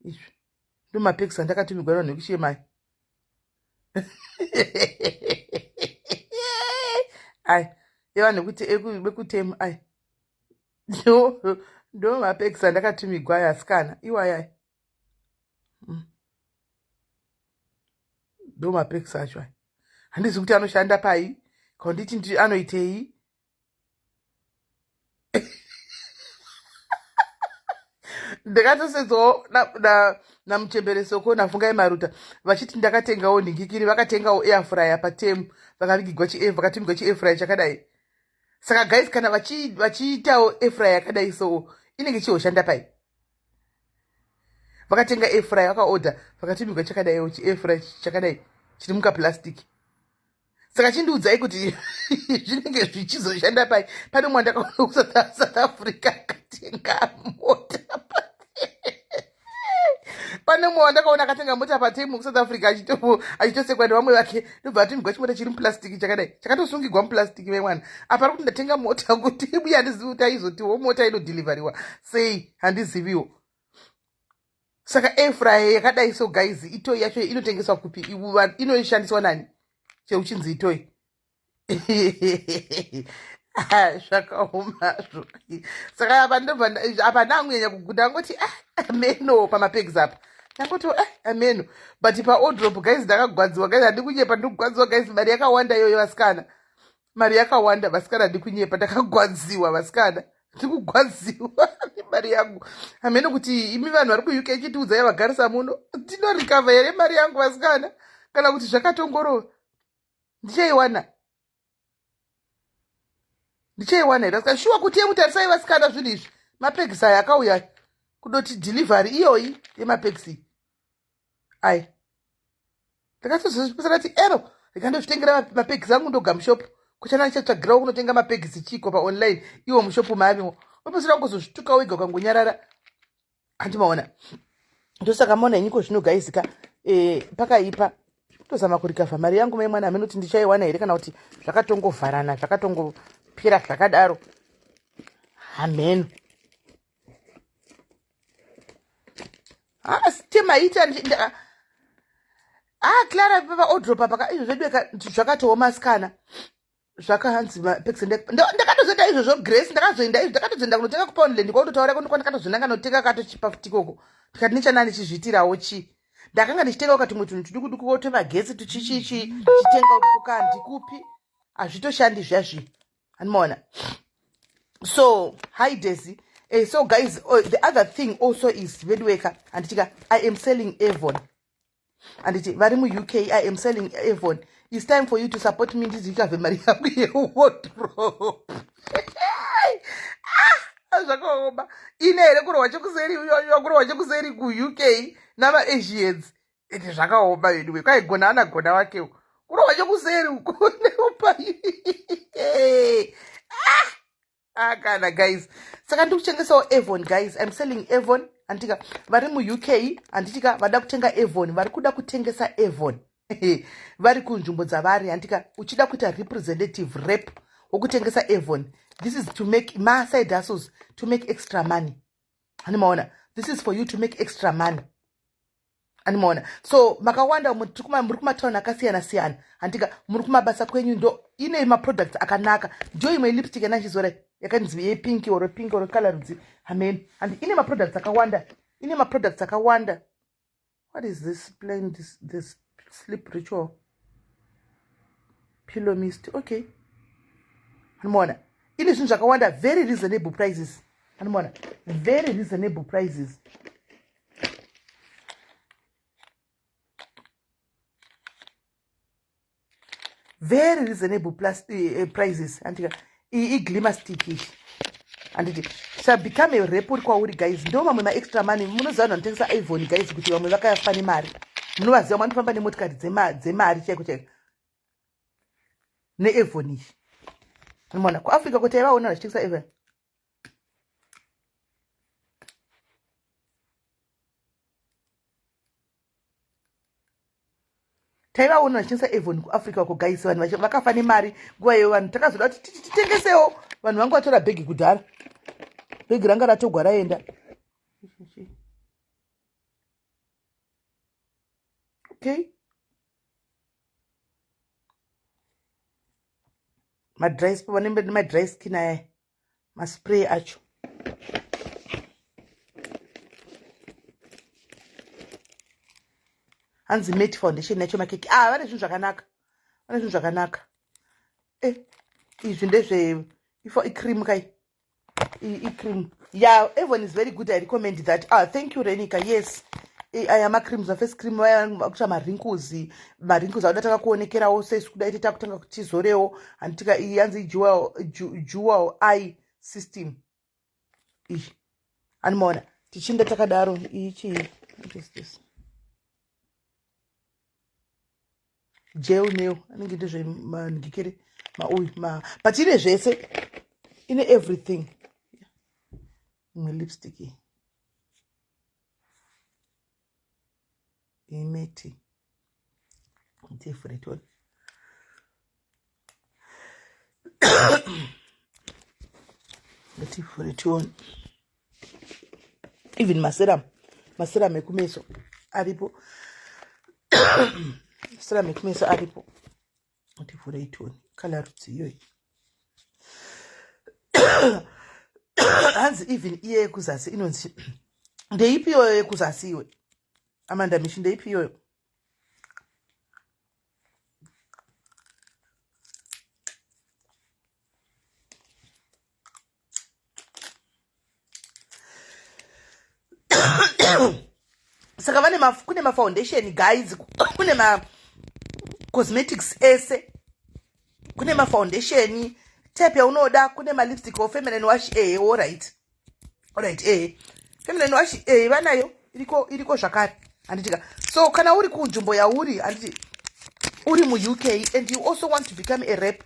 izvi ndo mapekisi andakatumigwa vanhu vekuchemai ai evanhu ekuti vekutema ai ndo mapekisi andakatumigwa ayo asikana iwayai Ndo mapekisi acho aya handizi kuti anoshanda pai kanditi ndi anoitei ndakatosedzwawo namuchembere soko nafungai maruta vachiti ndakatengawo nhingikiri vakatengawo airfryer patemu vakavigigwa vakatumigwa chiairfryer chakadai saka guys kana vachiitawo airfryer yakadai so inenge ichihoshanda pai vakatenga airfryer vakaorder vakatumigwa chakadaiwo chiairfryer chakadai chiri mukaplastic saka chindiudzai kuti zvinenge zvichizoshanda pai pane mwe ndakaona kusouth africa akatenga mota pane mumwe wandakaona akatenga mota patemu kusouth africa achitosekwa nevamwe vake ndobva atumigwa chimota chiri muplastic chakadai chakatosungigwa muplastic vemwana apa ari kuti ndatenga mota kuti uye handizivi kuti aizotiwo mota inodhilivhariwa sei handiziviwo saka airfryer yakadai so guys itoi yacho inotengeswa kupi inoishandiswa nani cheuchinzi itoi ah, zvakaomazvo saka apa ndobva apa ndangunyanya kuguda angoti ah, ameno pamapegs apa ndangoti ah, ameno but paodrop guys ndakagwadziwa guys handikunyepa ndikugwadziwa guys mari yakawanda iyoyo vasikana mari yakawanda vasikana handikunyepa ndakagwadziwa vasikana ndikugwadziwa nemari yangu hameno kuti imi vanhu vari kuuk chitiudzai vagarisa muno ndinorikavha here mari yangu vasikana kana kuti zvakatongorova ndichaiwana ndichaiwana here vasikana shuwa kuti yemutarisai vasikana zvinhu izvi mapegisi aya akauya kudoti delivery iyoyi yemapegisi ai ndakatozozvipisa ndati ero ndikandozvitengera mapegisi angu ndoga mushopu kuchana ndichatsvagirawo kunotenga mapegisi chiko paonline iwo mushopu maarimo opesira kungozozvituka wega ukangonyarara handimaona ndosaka maona inyiko zvino gaizika e, pakaipa kutozama kurikavha mari yangu mai mwana hameno kuti ndichaiwana here kana kuti zvakatongovharana zvakatongopera zvakadaro hameno ah, temaita ah clara paodropa paka izvo zvedu zvakatooma sikana zvakahanzi ndakatozoita izvozvo grace ndakazoenda izvo ndakatozoenda kunotenga kupoundland kwautotaura kondo kwandakatozonanga notenga katochipa futi ikoko ndikati nechanaa ndichizviitirawo chii ndakanga ndichitenga ukatumwe tunhu tuduku duku kotwemagetsi tuchichichi ndichitenga kuka ndikupi hazvitoshandi zviya zviya andimaona so hi Daisy so guys oh, the other thing also is veduweka handitika i am selling avon handiti vari muuk i am selling avon It's time for you to support me ndizikave mari yangu yewardrobe. Ah, zvakaoma. Ine here kurohwa chekuseri, kurohwa chekuseri kuUK navaAsians. Ende zvakaoma veduwe. Kwaigona anagona wakewo. Kurohwa chekuseri uko neupa. Ah! Ah, kana guys, saka ndiri kutengesawo Avon, guys. I'm selling Avon, handitika? Vari muUK, handitika? Vada kutenga Avon, vari kuda kutengesa Avon vari kunzvimbo dzavari, handitika? Uchida kuita representative rep wokutengesa Avon, this is to make maside hustles, to make extra money, animaona? This is for you to make extra money, animaona? So makawanda muri kumatauni akasiyana siyana, handika? Muri kumabasa kwenyu, ndo ine maproducts akanaka. Ndiyo imwe lipstick yanachizora yakanzi yepink or pink or color rudzi hameno, and ine maproducts akawanda, ine maproducts akawanda. What is this plain, this sleep ritual pillow mist? Okay, animaona? Ine zvinhu zvakawanda, very reasonable prices, animaona? Very reasonable prices. Very reasonable plus prices, andika? Iyi iglimmer stick iyi, handiti? Sa become a rep uri kwauri, guys. Ndo mamwe maextra money. Munoziva vanhu vanotengesa Avon, guys, kuti vamwe vakafa nemari. Munovaziva, vanofamba nemotikari dzemari chaiko chaiko neAvon iyi. Unoona kuAfrica kuti aivaona vachitengesa Avon. Taivaona vachitengesa Avon kuAfrica uko, guys. Vanhu vakafa nemari nguva iyo. Vanhu takazoda kuti titengesewo, vanhu vanga vatora bhegi kudhara. Bhegi ranga ratogwa raenda. Okay, madry, vane madry skin aya, maspray acho. Hanzi matte foundation yacho makeke. Ah, vane zvinhu zvakanaka, vane zvinhu zvakanaka. E, izvi ndezve ifo icream kai, icream. Yeah, Avon is very good. I recommend that. Ah, thank you, Renika. Yes, aya macreams, maface cream, vakuita mawrinkles, mawrinkles auda takakuonekerawo sesu kudai takutanga kutizorewo, handitika? Iyi yanzi dual eye system iyi, animaona? Tichinda takadaro. Iyi chii? What is this? Gel nail, anenge ndezvemangikere mauyu ma, but ine zvese, ine everything. Imwe lipstick iyi imeti different one. Ngativhure tione. Even maserum, maserum ekumeso aripo, serum ekumeso aripo. Ngativhurei tione color rudzi iyoyi. Hanzi even iye yekuzasi inonzi ndeipi iyoyo yekuzasi iwe, Amanda Mishi? Ndeipi iyoyo? Saka vane kune mafoundation, guys, kune macosmetics ese, kune mafoundation type yaunoda, kune malipstick o feminine wash. Ehe, alright, alright. Ehe, feminine wash, ehe, vanayo, iriko, iriko zvakare, handitika? So kana uri kunzvimbo yauri, handiti, uri muUK and you also want to become a rep,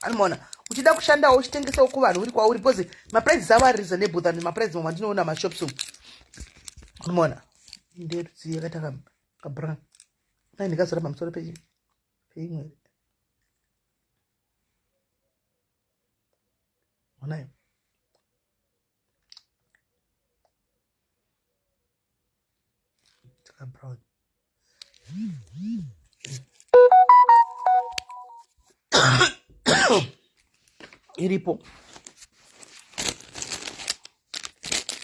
anomaona, uchida kushandawo uchitengesawo kuvanhu uri kwauri, because maprices avo ari reasonable than maprices mamwe andinoona mashops umu, unomaona? Nderudzi yakaita kabrown mai, ndingazora pamusoro peimwe. Onayo kabrown iripo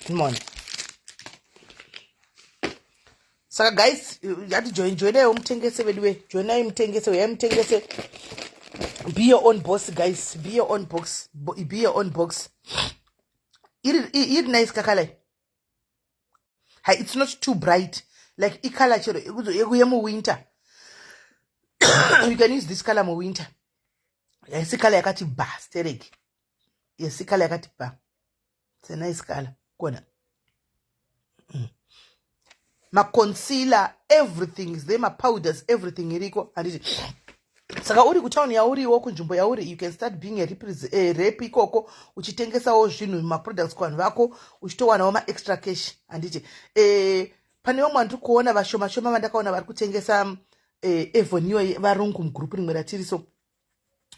mona. Saka guys, yati join, joinaiwo mutengese vedu we, joinai mutengese, uyai mutengese. Be your own boss, guys. Be your own box, be your own box. Iri nice kakalai. Hai, it's not too bright, like icolor chero yemuwinter. You can use this color muwinter. Yaisi color yakati ba stereki. Yesi color yakati ba. It's a nice color. Kona. Maconcealer, everything is there, mapowders, everything iriko. Handiti saka uri kutown yauriwo, kunzvimbo yauri, you can start being a rep ikoko, uchitengesawo zvinhu, maproducts kuvanhu vako, uchitowanawo maextra cash, handiti? Pane vamwe vandiri kuona vashoma shoma vandakaona vari kutengesa Avon iyoyi, varungu mugurupu rimwe ratiri. So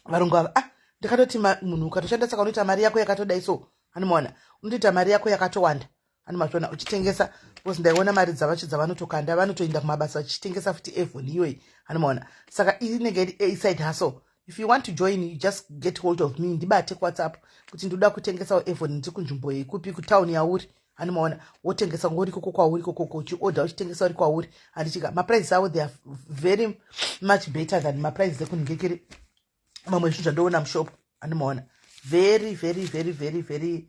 varungu ava, ah, ndakatoti munhu ukatoshanda saka unoita mari yako yakatodai. So anomaona unotoita mari yako yakatowanda, anomazviona uchitengesa, because ndaiona mari dzavacho dzavanotokanda, vanotoenda kumabasa vachitengesa futi Avon iyoyi, anomaona. Saka inenge iri side hustle. If you want to join, you just get hold of me, ndibate kuWhatsApp kuti ndoda kutengesawo Avon, ndiri kunzvimbo yekupi, kutauni yauri, anomaona. Wotengesa ngori ikoko kwauri ikokoko, uchiodha uchitengesa uri kwauri, handichika? Maprices avo, they are very much better than maprices ekunhingekere mamwe zvinhu zvandoona mushop, anomaona. Very, very, very, very, very,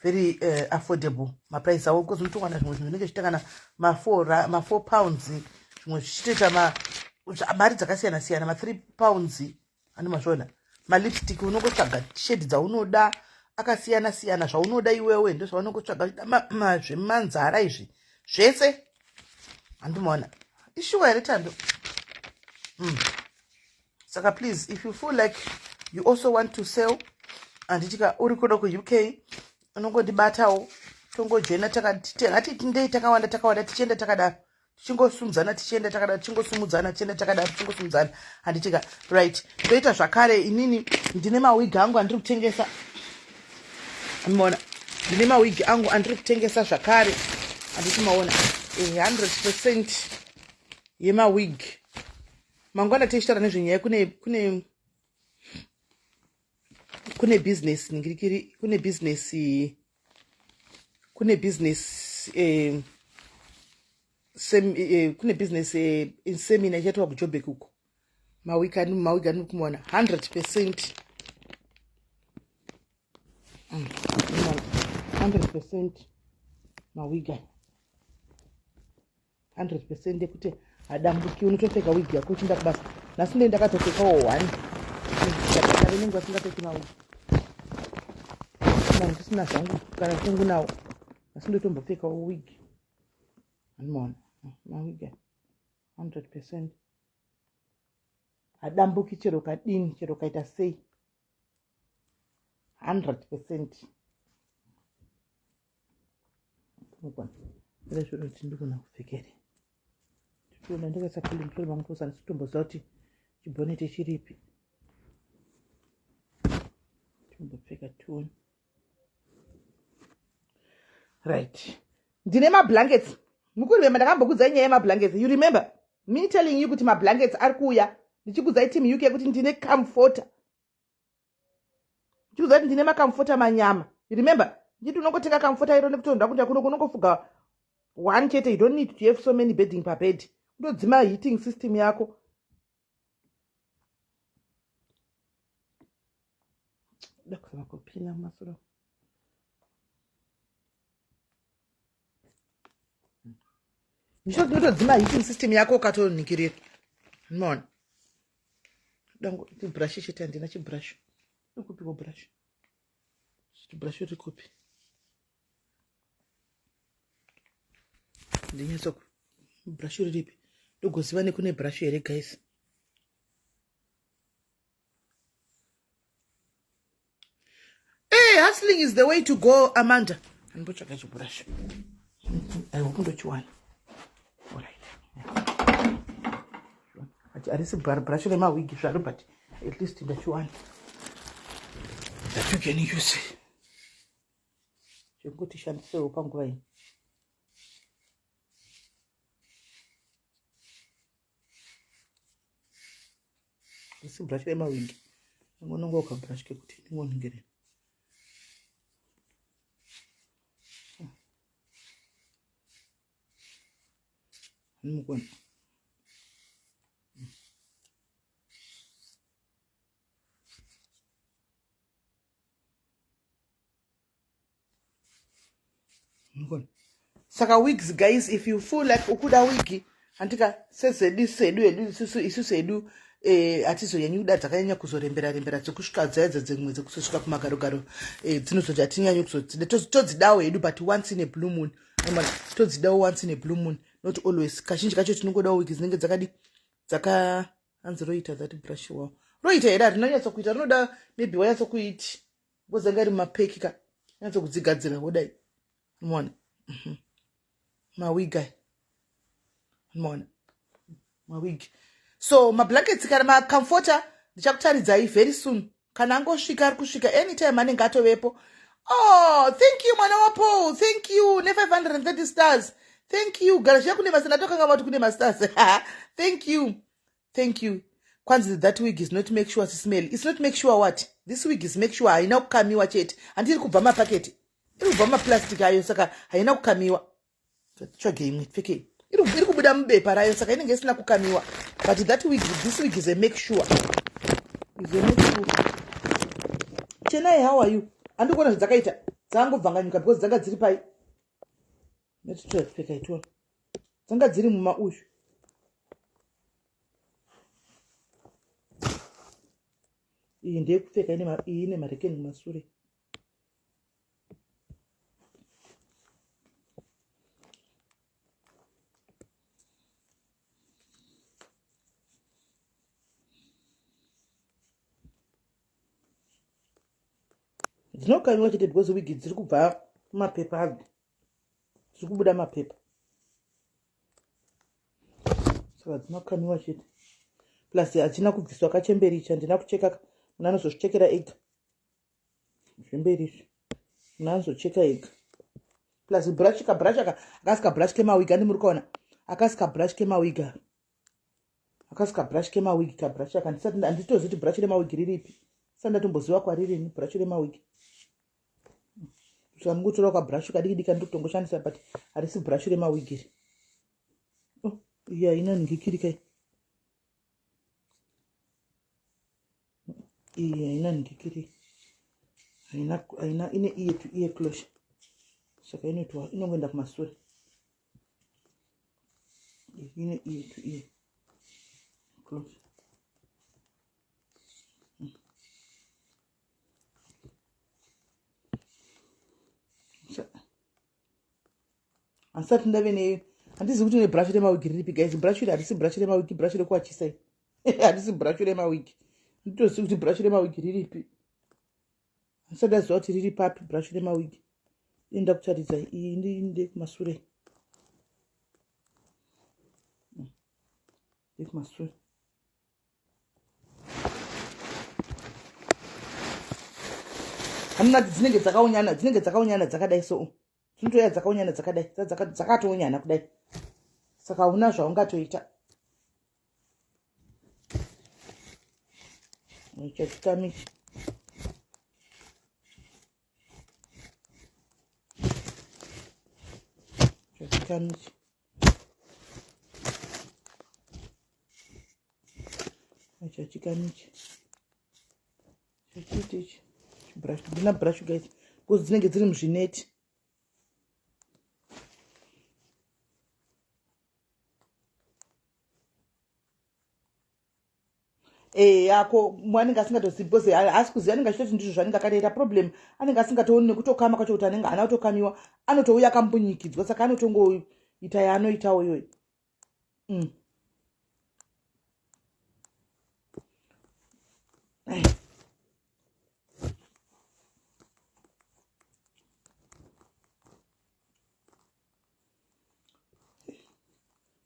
very affordable maprice avo, because unotowana zvimwe zvinhu zvinenge zvichiita kana ma£4, zvimwe zvichitoita mari dzakasiyana siyana, ma£3, anomazviona. Malipstick unongotsvaga shade dzaunoda, akasiyana siyana, zvaunoda iwewe ndo zvaunongotsvaga, zvemanzara izvi zvese, handimaona. Ishuwa here, Tando? Saka please, if you feel like you also want to sell, handitika, uri kuno kuUK, unongondibatawo, tongojoina. Ngatiti ndei takawanda, takawanda, tichienda takadaro, tichingosumudzana, tichienda takadaro, tichingosumudzana, tichienda takadaro, tichingosumudzana, handitika? Right, ndoita zvakare inini ndine mawigi angu andiri kutengesa. Maona, ndine mawigi angu andiri kutengesa zvakare, handiti? Maona, 100% yemawig. Mangwana tichitaura nezvenyaya, kune business ningirikiri, kune business kune business seminar ichaitwa kuJobek uko. Mawigi ani kumuona 100%, 100% mawigi, 100% ekuti hadambuki. Unotopfeka wigi yako uchienda kubasa. Nhasi ndei ndakatopfekawo one kare nenguva asingapfeki mawigi, ndisina zvangu kana shungu nawo. Asi ndotombopfekawo wigi, anomaona mawigi 100% hadambuki, chero kadini, chero kaita sei, 100%. Ere zviro kuti ndikona kupfekere, nditoona ndakaisa pili musoro mangu kosa ndisitomboziva kuti chibhonete chiripi. Tombopfeka tione. Right, ndine mablankets. Mukuremember ndakambokudzai nyaya yemablankets? You remember me telling you kuti mablankets ari kuuya, ndichikudzai team UK kuti ndine comforter, ndichikudzai kuti ndine macomforter manyama? You remember ndichiti unongotenga comforter iro nekutonda kuti kuno kunongofuga one chete, you don't need to have so many bedding pabed, undodzima heating system yako. Da kuzama kupina mumasoro. Ndichotodzima heating system yako ukatonikirira. Mona, dango chibrush chete, handina chibrush. Ikupiko brush? Chibrush riri kupi? Ndinyatso brush riripi? Ndogoziva nekune brush here, guys? Hey, hustling is the way to go, Amanda. Andimbotsvaga chibrush, I hope ndochiwana. Alright, harisi brush remawigi zvaro, but at least ndachiwana that you can use chekuti shandisewo panguva iyi. Isi brush remawigi, angononga kabrush kekuti ndingoningirira. Nimukona. Mukona. Saka wigs, guys, if you feel like ukuda wigi, handika, sezedu sedu edu isusu hedu. Eh, hatizonyanyi kuda dzakanyanya kuzorembera rembera dzekusvika dzaedza dzimwe dzekuzosvika kumagarogaro eh, dzinozoti hatinyanyi kuzodzida todzidawo hedu but once in a blue moon todzidawo once in a blue moon not always. Kazhinji kacho tinongodawo wigi dzinenge dzakadi dzaka hanzi roita that brush wow roita here harinonyatsa kuita rinoda maybe wanyatsa kuiti because anga iri mumapeki ka nyatsa kudzigadzira wodai unoona Mawig aya unoona mawig. So mablankets kana macomforter ndichakutaridzai very soon kana angosvika ari kusvika anytime anenge atovepo. Oh, thank you mwana waPaul, thank you ne530 stars, thank you. Gara zviya kune masana tokanga vati kune mastars. Thank you, thank you. Kwanzi that wig is not make sure smell. It's not make sure what? This wig is make sure. Haina kukamiwa chete, handiri kubva mapaketi, iri kubva mumaplastic ayo, saka haina kukamiwa. Tsvage imwe pfekei, iri kubuda mubepa rayo, saka inenge isina kukamiwa. But that wig, this wig is a make sure, is a make sure. Chenai, how are you? Handiri kuona zvadzakaita, dzangobvanganyuka because dzanga dziri pai netipfeka itiona dzanga dziri muma uyu. Iyi ndeyekupfeka, iyi ine marekeni kumasure. Dzinokamiwa chete because wigi dziri kubva mumapepa adzo, dziri kubuda mapepa, saka dzinokamiwa chete. Plus hachina kubviswa kachemberi ichi, handina kucheka, munhu anozozvichekera ega zvemberi izvi, munhu anozocheka ega. Plus brush, kabrush aka akasi kabrush kemawig, andi muri kuona akasi kabrush kemawig, akasi kabrush kemawig kabrush aka. Ndisati handitozivi kuti brush remawig riripi, sati ndatomboziva kwaririni brush remawig. Saka ndingotora kabrush kadiki diki andikutongoshandisa, but harisi brush remawig iri. Oh, iyi haina nhingikiri kai, iyi haina nhingikiri, haina, haina, ine ear to ear closure, saka inoitwa inongoenda kumasure. Ine ear to ear closure. Handisati ndave ne, handizivi kuti nebrush remawigi riripi guys. Brush iri harisi brush remawigi, brush rekuwachisa iri, harisi brush remawigi. Handitozivi kuti brush remawigi riripi, handisati ndaziva kuti riri papi brush remawigi. Enda kutaridza iyi ndekumasure, ndekumasure. Hanonati dzinenge dzakaunyana, dzinenge dzakaunyana dzakadai, so dzinotouya dzakaunyana dzakadai, dzakatounyana kudai, saka hauna zvaungatoita. Chachikamichi chachikamichi chachikamichi chachiite ichi chibrush. Ndina brush guys, because dzinenge dziri muzvineti. Yako anenge asingatozivi because haasi kuziva, anenge achitoti ndizvo zvanenge akatoita. Problem anenge asingatooni nekutokama kwacho kuti anenge haana kutokamiwa, anotouya akambunyikidzwa, saka anotongoita yaanoitawo iyoyo.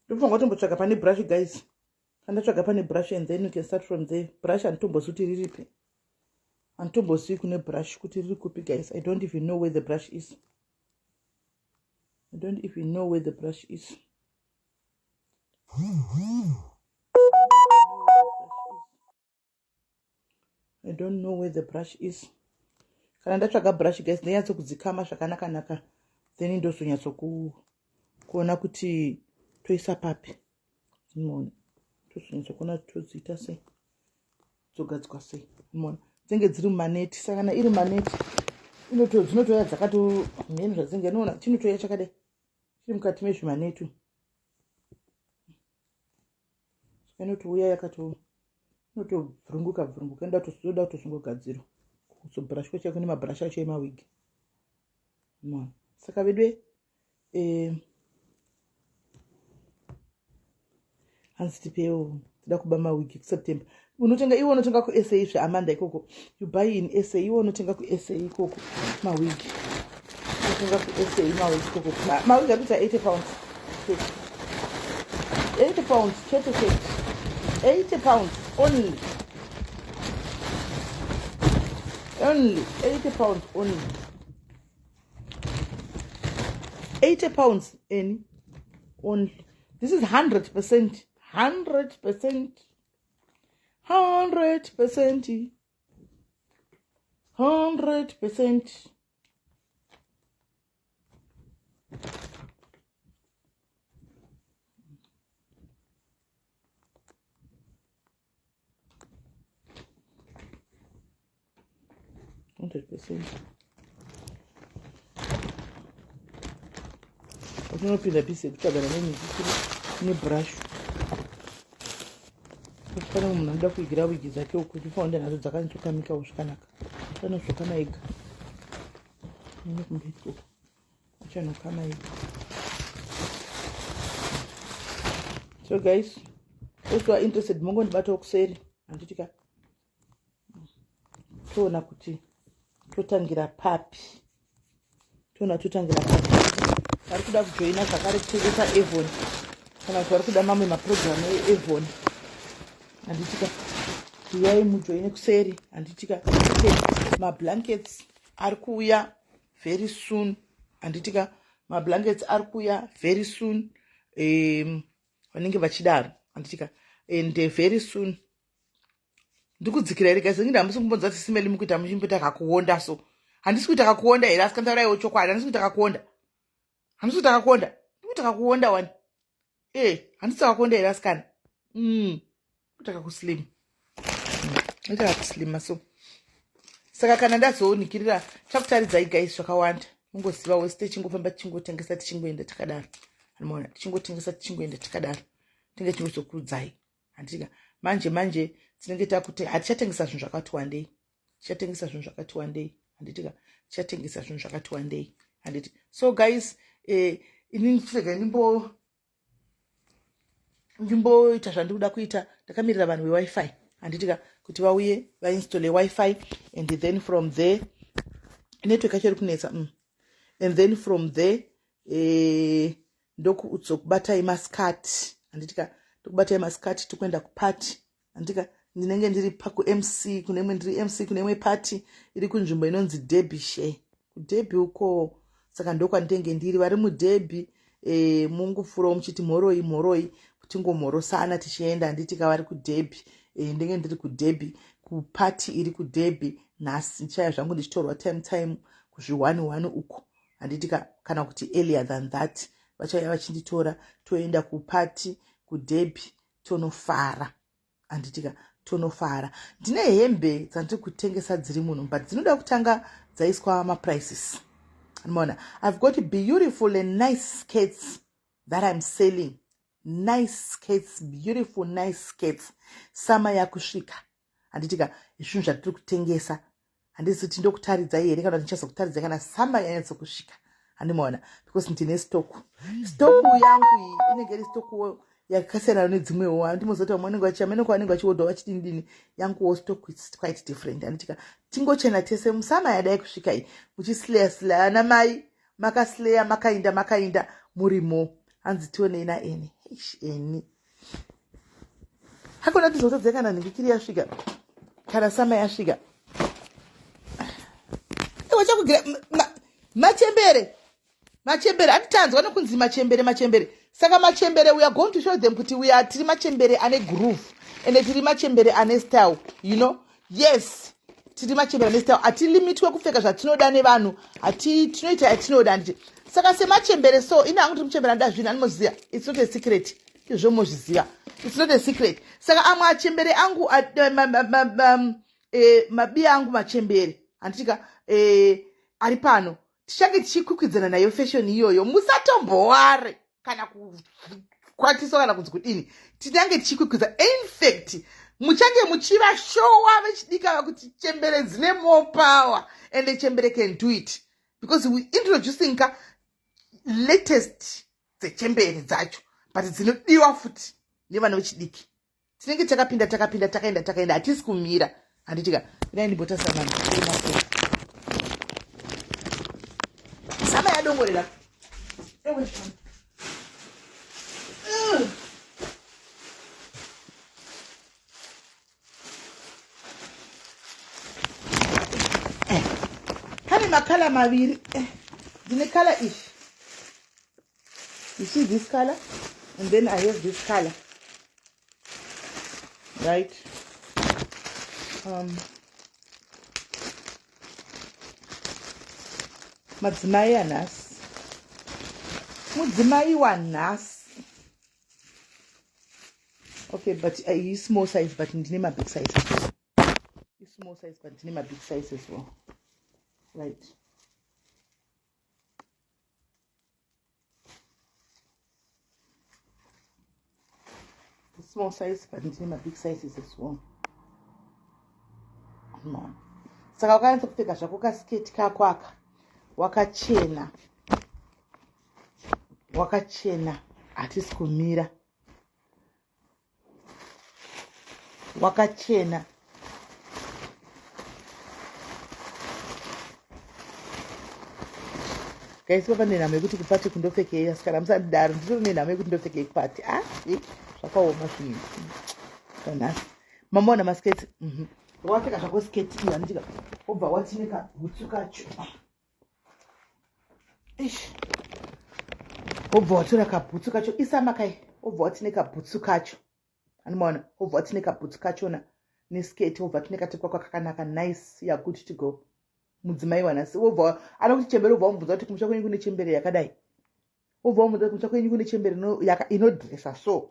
Ndofanira kutombotsvaga pane brush guys. Andatsvaga pane brush and then you can start from there. Brush handitombozivi kuti riripi, handitombozivi kune brush kuti riri kupi guys. I don't even know where the brush is. I don't even know where the brush is. I don't know where the brush is. Kana ndatsvaga brush guys, ndonyatso kudzikama zvakanaka naka, then ndozonyatso kuona kuti toisa papi. Unoona, tozonyatso kuona kuti todziita sei, dzogadzikwa sei. Unoona dzinenge dziri mumaneti, saka kana iri maneti dzinotouya dzakato mheni zvadzinenge. Unoona chinotouya chakadai, chiri mukati mezvimaneti, saka inotouya yakato. Inotobvurunguka bvurunguka inoda kutozongogadzirwa. Kuzobhurashwa chaiko nemabhurasha acho emawigi. Mona. Saka vedu eh hanzi tipewo tida kuba mawigi kuseptember unotenga iwe unotenga kusa zveamanda ikoko you buy in sa iwe unotenga kusa ikoko mawigi unotenga kusa mawigi ikoko mawigi ari kuita 80 pounds 80 pounds chete chete 80 pounds only only 80 pounds only 80 pounds any only this is 100 percent 100 percent 100 percent 100 percent 100%. Unopinda bhizi yekutsvagana nenyuchi nebrush. Pane munhu anoda kuigira wigi dzake uku uchifanira nadzo dzakanyatsokamikawo zvakanaka. Anozvokama ega. Nekumberi uku. Achanokama ega. So guys, those who are interested mongondibatawo kuseri handiti ka toona kuti totangira papi toona totangira papi vari kuda kujoina zvakare kutengesa avon kana kuti vari kuda mamwe mapurogiramu eavon handitika uyai mujoine kuseri handitika mablankets ari kuuya very soon handitika mablankets ari kuuya very soon vanenge vachidaro handitika and very soon ndikudzikira here guys ingi hamusi kumbonzwa kuti simeli mukuita muchimboita kakuonda so handisi kuita kakuonda here asi kantauraiwo chokwadi handisi kuita kakuonda handisi kuita kakuonda ndikuita kakuonda wani e eh, handisi kakuonda here asikana mm kuita kakuslim kuita kakuslima so saka kana ndazonikirira chakutaridzai guys zvakawanda ungoziva wese tichingofamba tichingotengesa tichingoenda takadaro anoona tichingotengesa tichingoenda takadaro tinge tingozokuudzai handitika manje manje tinenge takuti hatichatengesa zvinhu zvakati wandei tichatengesa zvinhu zvakati wandei handitika tichatengesa zvinhu zvakati wandei handiti so guys eh, inini chirega ndimbo ndimboita zvandikuda kuita ndakamirira vanhu vewifi handitika kuti vauye vainstole wifi and then from there network yacho iri kunetsa mm. and then from there eh, ndokuzokubatai masikati handitika ndokubatai masikati tikuenda kuparty handitika ndinenge ndiri pakumc kune imwe ndiri mc kune imwe party iri kunzvimbo inonzi derbyshire kuderby uko saka ndokwandinenge ndiri vari muderby e, mungopfuurawo muchiti mhoroi mhoroi tingomhorosana tichienda handitika vari kuderby e, ndinge ndiri kuderby kuparty iri kuderby nhasi ndichaya zvangu ndichitorwa time time kuzvi one one uko handiti kana kuti earlier than that vachauya vachinditora toenda kuparty kuderby tonofara handitika tonofara ndine hembe dzandiri kutengesa dziri muno but dzinoda kutanga dzaiswa maprices maona i've got beautiful and nice skirts that i'm selling nice skirts beautiful nice skirts sama yakusvika handitika zvinhu zvatiri kutengesa handisi kuti ndokutaridzai here kana kuti ndichazokutaridzai kana samba yanyatsokusvika handimaona because ndine stock stock yangu iyi inenge iri stock yakasiyana nedzimwewo handimozoti vamwe vanenge vachiamene kwavanenge vachiodwa vachidini dini yanguwo stock is quite different handitika tingochena tese musama yadai kusvika iyi muchisleya sleya ana mai makasleya makainda makainda murimo hanzi tionei naeni eni hakuna tizotadze kana nhingikiri yasvika kana sama yasvika wachakugira machembere machembere atitanzwa nokunzi machembere machembere saka machembere we are going to show them kuti we are tiri machembere ane groove ende tiri machembere ane style you know yes tiri machembere ane style hatilimitwe kupfeka zvatinoda nevanhu hati tinoita yatinoda handiti saka semachembere so ini hangu tiri muchembere anoda zvinhu animoziva its not a secret izvo mozviziva its not a secret saka amwe achembere angu e, mabiya angu machembere handitika e, ari pano tichange tichikwikwidzana nayo fashion iyoyo musatomboware kana kukwatiswa kana kunzi kudini tinange tichikwikwidza infact Muchange muchivashowa vechidiki ava kuti chembere dzine more power and chembere can do it because we introducing ka latest dzechembere dzacho, but dzinodiwa futi nevana vechidiki. Tinenge takapinda, takapinda, takaenda, takaenda, hatisi kumira, handitika? Dai ndimbotarisa vanhu sama yadongorera. Pane makala maviri. Ndine kala iyi, you see this color, and then I have this color, right? Madzimai anhasi, mudzimai wanhasi. Okay, but small size, but ndine mabig size. Small size, but ndine mabig size as well, right? Small size, but ndine mabig sizes as well. No. Saka wakanyatsa kupfeka zvako kasiketi kako aka, wakachena, wakachena, hatisi kumira, wakachena. Guys, papa nenhamo yekuti kupati kundopfekei? Asikana, musadaro, nditori nenhamo yekuti ndopfekei kupati. A ah, zvakaoma zvinhu zvanhasi. Mamaona masketi? Wapfeka zvako sketi iyo, handitika? Wobva watineka bhutsu kacho. Ish, wobva watora kabhutsu kacho, isamakai, wobva watineka bhutsu kacho, anomaona? Wobva watineka bhutsu kachona nesketi, wobva tineka tekwako kakanaka, nice, you good to go. Mudzimai wanhasi wobva anokuti chembere, wobva wamubvunza kuti kumusha kwenyu kune chembere yakadai, wobva wamubvunza kuti kumusha kwenyu kune chembere inodresa so,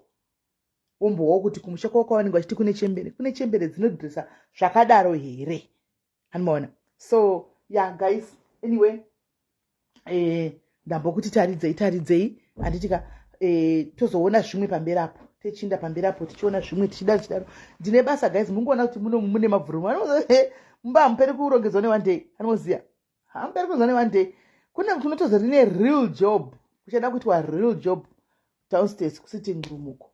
wombowawo kuti kumusha kwako kwavanenge vachiti kune chembere, kune chembere dzinodresa zvakadaro here? Anomaona? So yeah guys, anyway, ndambokuti taridzei, taridzei, handitika? Tozoona zvimwe pamberi apo, techinda pamberi apo, tichiona zvimwe, tichidaro, tichidaro. Ndine basa guys, mungoona kuti muno mune mabvurumu. Mumba hamuperi kurongedzwa neone day, anoziya, hamuperi kurongedzwa neone day. Kune kunotoza rine real job, kuchada kuitwa real job downstairs kusitting room uko,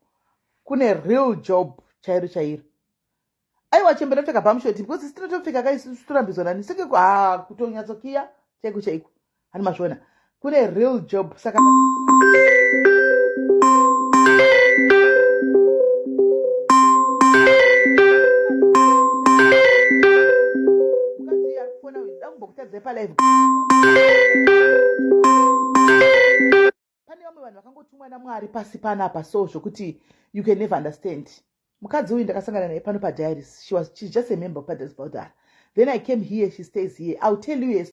kune real job chairo chairo. Aiwa, chembere pfeka bumshort, because isi tinotopfeka kaisi, torambidzwa nani? Seke ha, kutonyatsokiya chaiko chaiko, hani mazviona? Kune real job. Saka mukadzi ari kufona uyu, dakumbokutadzai palive. Pane vamwe vanhu vakangotumwa naMwari pasi panapa, so zvokuti you can never understand. Mukadzi uyu ndakasangana naye pano padiaries. She's just a member of Padiaries Baldara. Then I came here, she stays here. I'll tell you a